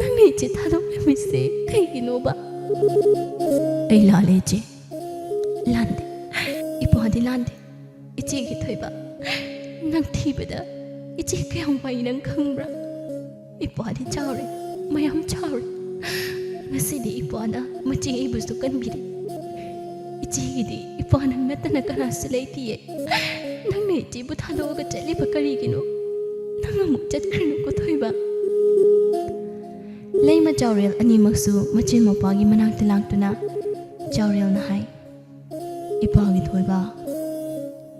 ꯅꯪꯅ ꯏꯆꯦ ꯊꯥꯗꯣꯛꯂꯝꯃꯤꯁꯦ ꯀꯩꯒꯤꯅꯣꯕ?" "ꯑꯩ ꯂꯥꯜꯂꯦ, ꯏꯆꯦ꯫ ꯂꯥꯟꯗꯦ꯫ ꯏꯄ꯭ꯋꯥꯗꯤ ꯂꯥꯟꯗꯦ꯫ ꯏꯆꯦꯒꯤ ꯊꯣꯏꯕ, ꯅꯪ ꯊꯤꯕꯗ ꯏꯆꯦ ꯀꯌꯥꯝ ꯋꯥꯏ ꯅꯪ ꯈꯪꯕ꯭ꯔꯥ? ꯏꯄ꯭ꯋꯥꯗꯤ ꯆꯥꯎꯔꯦ, ꯃꯌꯥꯝ ꯆꯥꯎꯔꯦ꯫ ꯉꯁꯤꯗꯤ ꯏꯄ꯭ꯋꯥꯅ ꯃꯆꯦ ꯑꯩꯕꯨꯁꯨ ꯀꯟꯕꯤꯔꯦ꯫ ꯏꯆꯦꯒꯤꯗꯤ ꯏꯄ꯭ꯋꯥ ꯅꯪ ꯅꯠꯇꯅ ꯀꯅꯥꯁꯨ ꯂꯩꯇꯤꯌꯦ꯫ ꯅꯪꯅ ꯏꯆꯦꯕꯨ ꯊꯥꯗꯣꯛꯑꯒ ꯆꯠꯂꯤꯕ ꯀꯔꯤꯒꯤꯅꯣ? ꯅꯪ ꯑꯃꯨꯛ ꯆꯠꯈ꯭ꯔꯅꯨꯀꯣ, ꯊꯣꯏꯕ꯫" ꯂꯩꯃ ꯆꯥꯎꯔꯦꯜ ꯑꯅꯤꯃꯛꯁꯨ ꯃꯆꯤꯟ ꯃꯧꯄ꯭ꯋꯥꯒꯤ ꯃꯅꯥꯛꯇ ꯂꯥꯛꯇꯨꯅ ꯆꯥꯎꯔꯦꯜꯅ ꯍꯥꯏ, "ꯏꯄꯥꯒꯤ ꯊꯣꯏꯕ,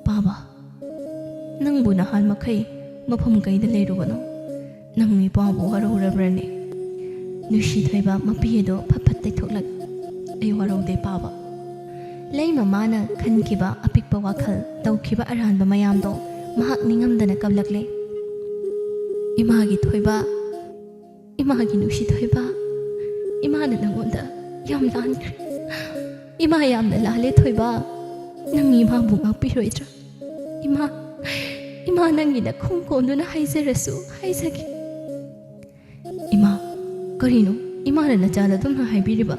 ꯄꯥꯕ, ꯅꯪꯕꯨ ꯅꯍꯥꯟ ꯃꯈꯩ ꯃꯐꯝ ꯀꯩꯗ ꯂꯩꯔꯨꯕꯅꯣ? ꯅꯪ ꯏꯄꯥꯕꯨ ꯋꯥꯔꯧꯔꯕ꯭ꯔꯅꯦ?" ꯅꯨꯡꯁꯤꯊꯣꯏꯕ ꯃꯄꯤ ꯑꯗꯣ ꯐꯠ ꯐꯠ ꯇꯩꯊꯣꯛꯂꯛ, "ꯑꯩ ꯋꯥꯔꯧꯗꯦ, ꯄꯥꯕ꯫" ꯂꯩꯃ ꯃꯥꯅ ꯈꯟꯈꯤꯕ ꯑꯄꯤꯛꯄ ꯋꯥꯈꯜ, ꯇꯧꯈꯤꯕ ꯑꯔꯥꯟꯕ ꯃꯌꯥꯝꯗꯣ ꯃꯍꯥꯛ ꯅꯤꯡꯉꯝꯗꯅ ꯀꯞꯂꯛꯂꯦ꯫ "ꯏꯃꯥꯒꯤ ꯊꯣꯏꯕ, ꯏꯃꯥꯒꯤ ꯅꯨꯡꯁꯤꯊꯣꯏꯕ, ꯏꯃꯥꯅ ꯅꯪꯉꯣꯟꯗ ꯌꯥꯝ ꯂꯥꯟꯈ꯭ꯔꯦ꯫ ꯏꯃꯥ ꯌꯥꯝꯅ ꯂꯥꯜꯂꯦ ꯊꯣꯏꯕ꯫ ꯅꯪ ꯏꯃꯥꯕꯨ ꯉꯥꯛꯄꯤꯔꯣꯏꯗ꯭ꯔꯥ? ꯏꯃꯥ, ꯏꯃꯥ ꯅꯪꯒꯤ ꯅꯈꯣꯡ ꯀꯣꯟꯗꯨꯅ ꯍꯥꯏꯖꯔꯁꯨ ꯍꯥꯏꯖꯒꯦ꯫ ꯏꯃꯥ, ꯀꯔꯤꯅꯣ ꯏꯃꯥꯅ ꯅꯆꯥꯗ ꯑꯗꯨꯝꯅ ꯍꯥꯏꯕꯤꯔꯤꯕ?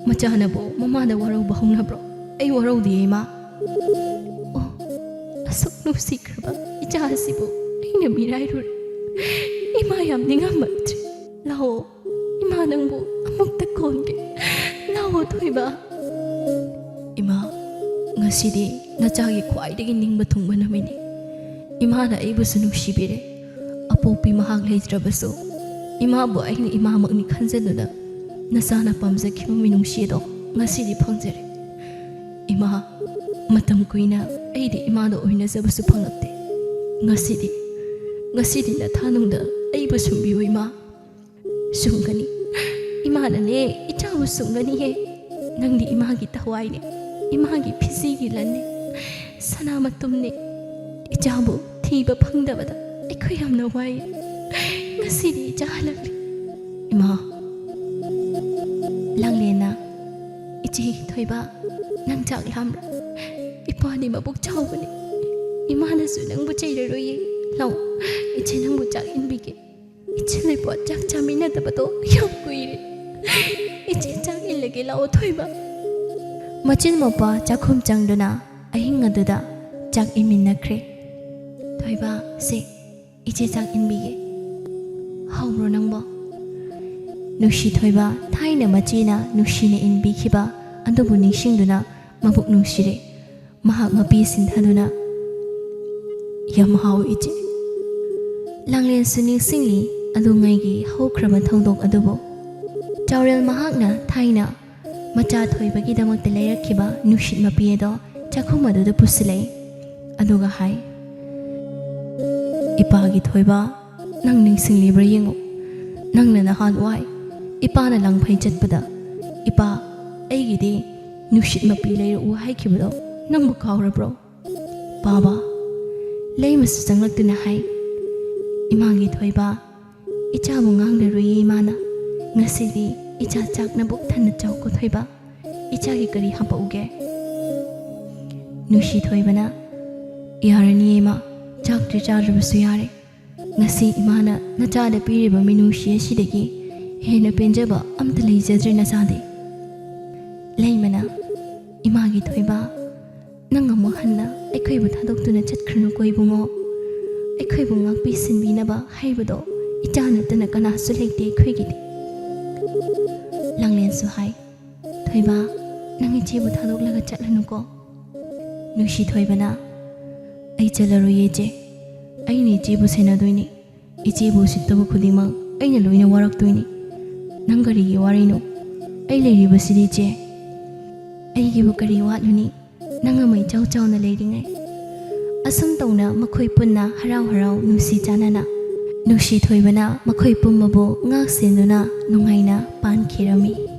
ꯃꯆꯥꯅꯕꯨ ꯃꯃꯥꯗ ꯋꯥꯔꯧꯕ ꯍꯧꯅꯕ꯭ꯔꯣ? ꯑꯩ ꯋꯥꯔꯧꯗꯤꯌꯦ ꯏꯃꯥ꯫ ꯑꯣ, ꯑꯁꯨꯛ ꯅꯨꯡꯁꯤꯈ꯭ꯔꯕ ꯏꯆꯥ ꯑꯁꯤꯕꯨ ꯑꯩꯅ ꯃꯤꯔꯥꯏꯔꯨꯔꯦ꯫ ꯏꯃꯥ ꯌꯥꯝ ꯅꯤꯡꯉꯝꯃꯛꯇ꯭ꯔꯦ꯫ ꯂꯥꯛꯑꯣ, ꯏꯃꯥ ꯅꯪꯕꯨ ꯑꯃꯨꯛꯇ ꯀꯣꯟꯒꯦ꯫ ꯂꯥꯛꯑꯣ ꯊꯣꯏꯕ꯫ ꯏꯃꯥ, ꯉꯁꯤꯗꯤ ꯅꯆꯥꯒꯤ ꯈ꯭ꯋꯥꯏꯗꯒꯤ ꯅꯤꯡꯕ ꯊꯨꯡꯕ ꯅꯨꯃꯤꯠꯅꯤ꯫ ꯏꯃꯥꯅ ꯑꯩꯕꯨꯁꯨ ꯅꯨꯡꯁꯤꯕꯤꯔꯦ꯫ ꯑꯄꯣꯛꯄꯤ ꯃꯍꯥꯛ ꯂꯩꯇ꯭ꯔꯕꯁꯨ ꯏꯃꯥꯕꯨ ꯑꯩꯅ ꯏꯃꯥꯃꯛꯅꯤ ꯈꯟꯖꯗꯨꯅ ꯅꯆꯥꯅ ꯄꯥꯝꯖꯈꯤꯕ ꯃꯤꯅꯨꯡꯁꯤ ꯑꯗꯣ ꯉꯁꯤꯗꯤ ꯐꯪꯖꯔꯦ꯫ ꯏꯃꯥ, ꯃꯇꯝ ꯀꯨꯏꯅ ꯑꯩꯗꯤ ꯏꯃꯥꯗ ꯑꯣꯏꯅꯖꯕꯁꯨ ꯐꯪꯂꯛꯇꯦ꯫ ꯉꯁꯤꯗꯤ, ꯉꯁꯤꯗꯤ ꯅꯊꯥꯅꯨꯡꯗ ꯑꯩꯕꯨ ꯁꯨꯝꯕꯤꯌꯨ ꯏꯃꯥ꯫ ꯁꯨꯝꯒꯅꯤ꯫ ꯏꯃꯥꯅꯅꯦ ꯏꯆꯥꯕꯨ ꯁꯨꯝꯒꯅꯤꯍꯦ꯫ ꯅꯪꯗꯤ ꯏꯃꯥꯒꯤ ꯊꯋꯥꯏꯅꯦ, ꯏꯃꯥꯒꯤ ꯐꯤꯖꯤꯒꯤ ꯂꯟꯅꯦ, ꯁꯅꯥ ꯃꯇꯨꯝꯅꯦ꯫ ꯏꯆꯥꯕꯨ ꯊꯤꯕ ꯐꯪꯗꯕꯗ ꯑꯩꯈꯣꯏ ꯌꯥꯝꯅ ꯋꯥꯏ꯫ ꯉꯁꯤꯗꯤ ꯏꯆꯥ ꯍꯜꯂꯛꯂꯤ꯫ ꯏꯃꯥ꯫ ꯂꯥꯡꯂꯦꯟꯅ, "ꯏꯆꯦ ꯊꯣꯏꯕ, ꯅꯪ ꯆꯥꯛ ꯂꯥꯝꯕ꯭ꯔꯥ? ꯏꯄꯥꯗꯤ ꯃꯕꯨꯛ ꯆꯥꯎꯕꯅꯤ꯫ ꯏꯃꯥꯅꯁꯨ ꯅꯪꯕꯨ ꯆꯩꯔꯔꯣꯏꯌꯦ꯫ ꯂꯥꯛꯑꯣ, ꯏꯆꯦ ꯅꯪꯕꯨ ꯆꯥꯛ ꯏꯟꯕꯤꯒꯦ꯫ ꯏꯆꯦ ꯂꯩꯄꯣꯠ ꯆꯥꯛ ꯆꯥꯃꯤꯟꯅꯗꯕꯗꯣ ꯌꯥꯝ ꯀꯨꯏꯔꯦ꯫ ꯏꯆꯦ ꯆꯥꯛ ꯏꯜꯂꯒꯦ, ꯂꯥꯛꯑꯣ ꯊꯣꯏꯕ꯫" ꯃꯆꯤꯟ ꯃꯧꯄꯥ ꯆꯥꯛꯈꯨꯝ ꯆꯪꯗꯨꯅ ꯑꯍꯤꯡ ꯑꯗꯨꯗ ꯆꯥꯛ ꯏꯟꯃꯤꯟꯅꯈ꯭ꯔꯦ꯫ "ꯊꯣꯏꯕ, ꯁꯦ, ꯏꯆꯦ ꯆꯥꯛ ꯏꯟꯕꯤꯒꯦ꯫ ꯍꯥꯎꯕ꯭ꯔꯣ ꯅꯪꯕꯣ?" ꯅꯨꯡꯁꯤ ꯊꯣꯏꯕ ꯊꯥꯏꯅ ꯃꯆꯦꯅ ꯅꯨꯡꯁꯤꯅ ꯏꯟꯕꯤꯈꯤꯕ ꯑꯗꯨꯕꯨ ꯅꯤꯡꯁꯤꯡꯗꯨꯅ ꯃꯕꯨꯛ ꯅꯨꯡꯁꯤꯔꯦ꯫ ꯃꯍꯥꯛ ꯃꯄꯤ ꯁꯤꯟꯊꯗꯨꯅ, "ꯌꯥꯝ ꯍꯥꯎ ꯏꯆꯦ꯫" ꯂꯥꯡꯂꯦꯟꯁꯨ ꯅꯤꯡꯁꯤꯡꯂꯤ ꯑꯗꯨꯉꯩꯒꯤ ꯍꯧꯈ꯭ꯔꯕ ꯊꯧꯗꯣꯛ ꯑꯗꯨꯕꯨ꯫ ꯆꯥꯎꯔꯦꯜ ꯃꯍꯥꯛꯅ ꯊꯥꯏꯅ ꯃꯆꯥ ꯊꯣꯏꯕꯒꯤꯗꯃꯛꯇ ꯂꯩꯔꯛꯈꯤꯕ ꯅꯨꯡꯁꯤꯠ ꯃꯄꯤ ꯑꯗꯣ ꯆꯥꯛꯈꯨꯝ ꯑꯗꯨꯗ ꯄꯨꯁꯤꯜꯂꯛꯏ꯫ ꯑꯗꯨꯒ ꯍꯥꯏ, "ꯏꯄꯥꯒꯤ ꯊꯣꯏꯕ, ꯅꯪ ꯅꯤꯡꯁꯤꯡꯂꯤꯕ꯭ꯔꯥ ꯌꯦꯡꯉꯨ꯫ ꯅꯪꯅ ꯅꯍꯥꯟꯋꯥꯏ ꯏꯄꯥꯅ ꯂꯪꯐꯩ ꯆꯠꯄꯗ, 'ꯏꯄꯥ, ꯑꯩꯒꯤꯗꯤ ꯅꯨꯡꯁꯤꯠ ꯃꯄꯤ ꯂꯩꯔꯛꯎ' ꯍꯥꯏꯈꯤꯕꯗꯣ ꯅꯪꯕꯨ ꯀꯥꯎꯔꯕ꯭ꯔꯣ?" ꯄꯥꯕ ꯂꯩꯃꯁꯨ ꯆꯪꯂꯛꯇꯨꯅ ꯍꯥꯏ, "ꯏꯃꯥꯒꯤ ꯊꯣꯏꯕ, ꯏꯆꯥꯕꯨ ꯉꯥꯡꯂꯔꯣꯏꯌꯦ ꯏꯃꯥꯅ꯫ ꯉꯁꯤꯗꯤ "ꯏꯆꯥ, ꯆꯥꯛ ꯅꯕꯨꯛ ꯊꯟꯅ ꯆꯥꯎꯀꯣ ꯊꯣꯏꯕ꯫ ꯏꯆꯥꯒꯤ ꯀꯔꯤ ꯍꯥꯄꯛꯎꯒꯦ?" ꯅꯨꯡꯁꯤ ꯊꯣꯏꯕꯅ, "ꯌꯥꯔꯅꯤꯌꯦ ꯏꯃꯥ, ꯆꯥꯛꯇꯤ ꯆꯥꯗ꯭ꯔꯕꯁꯨ ꯌꯥꯔꯦ꯫ ꯉꯁꯤ ꯏꯃꯥꯅ ꯅꯆꯥꯗ ꯄꯤꯔꯤꯕ ꯃꯤꯅꯨꯡꯁꯤ ꯑꯁꯤꯗꯒꯤ ꯍꯦꯟꯅ ꯄꯦꯟꯖꯕ ꯑꯝꯇ ꯂꯩꯖꯗ꯭ꯔꯦ ꯅꯆꯥꯗꯤ꯫" ꯂꯩꯃꯅ, "ꯏꯃꯥꯒꯤ ꯊꯣꯏꯕ, ꯅꯪ ꯑꯃꯨꯛ ꯍꯟꯅ ꯑꯩꯈꯣꯏꯕꯨ ꯊꯥꯗꯣꯛꯇꯨꯅ ꯆꯠꯈ꯭ꯔꯅꯨꯀꯣ ꯏꯕꯨꯡꯉꯣ꯫ ꯑꯩꯈꯣꯏꯕꯨ ꯉꯥꯛꯄꯤ ꯁꯦꯟꯕꯤꯅꯕ ꯍꯥꯏꯕꯗꯣ ꯏꯆꯥ ꯅꯠꯇꯅ ꯀꯅꯥꯁꯨ ꯂꯩꯇꯦ ꯑꯩꯈꯣꯏꯒꯤꯗꯤ꯫" ꯂꯥꯡꯂꯦꯟꯁꯨ ꯍꯥꯏ, "ꯊꯣꯏꯕ, ꯅꯪ ꯏꯆꯦꯕꯨ ꯊꯥꯗꯣꯛꯂꯒ ꯆꯠꯂꯅꯨꯀꯣ꯫" ꯅꯨꯡꯁꯤ ꯊꯣꯏꯕꯅ, "ꯑꯩ ꯆꯠꯂꯔꯣꯏꯌꯦ ꯏꯆꯦ꯫ ꯑꯩꯅ ꯏꯆꯦꯕꯨ ꯁꯦꯟꯅꯗꯣꯏꯅꯤ꯫ ꯏꯆꯦꯕꯨ ꯎꯁꯤꯠꯇꯕ ꯈꯨꯗꯤꯡꯃꯛ ꯑꯩꯅ ꯂꯣꯏꯅ ꯋꯥꯔꯛꯇꯣꯏꯅꯤ꯫ ꯅꯪ ꯀꯔꯤꯒꯤ ꯋꯥꯔꯤꯅꯣ? ꯑꯩ ꯂꯩꯔꯤꯕꯁꯤꯗꯤ ꯏꯆꯦ꯫ ꯑꯩꯒꯤꯕꯨ ꯀꯔꯤ ꯋꯥꯠꯂꯨꯅꯤ? ꯅꯪ ꯑꯃ ꯏꯆꯥꯎ ꯆꯥꯎꯅ ꯂꯩꯔꯤꯉꯩ꯫" ꯑꯁꯨꯝ ꯇꯧꯅ ꯃꯈꯣꯏ ꯄꯨꯟꯅ ꯍꯔꯥꯎ ꯍꯔꯥꯎ ꯅꯨꯡꯁꯤ ꯆꯥꯟꯅꯅ ꯅꯨꯡꯁꯤ ꯊꯣꯏꯕꯅ ꯃꯈꯣꯏ ꯄꯨꯝꯕꯕꯨ ꯉꯥꯛ ꯁꯦꯟꯗꯨꯅ ꯅꯨꯡꯉꯥꯏꯅ ꯄꯥꯟꯈꯤꯔꯝꯃꯤ꯫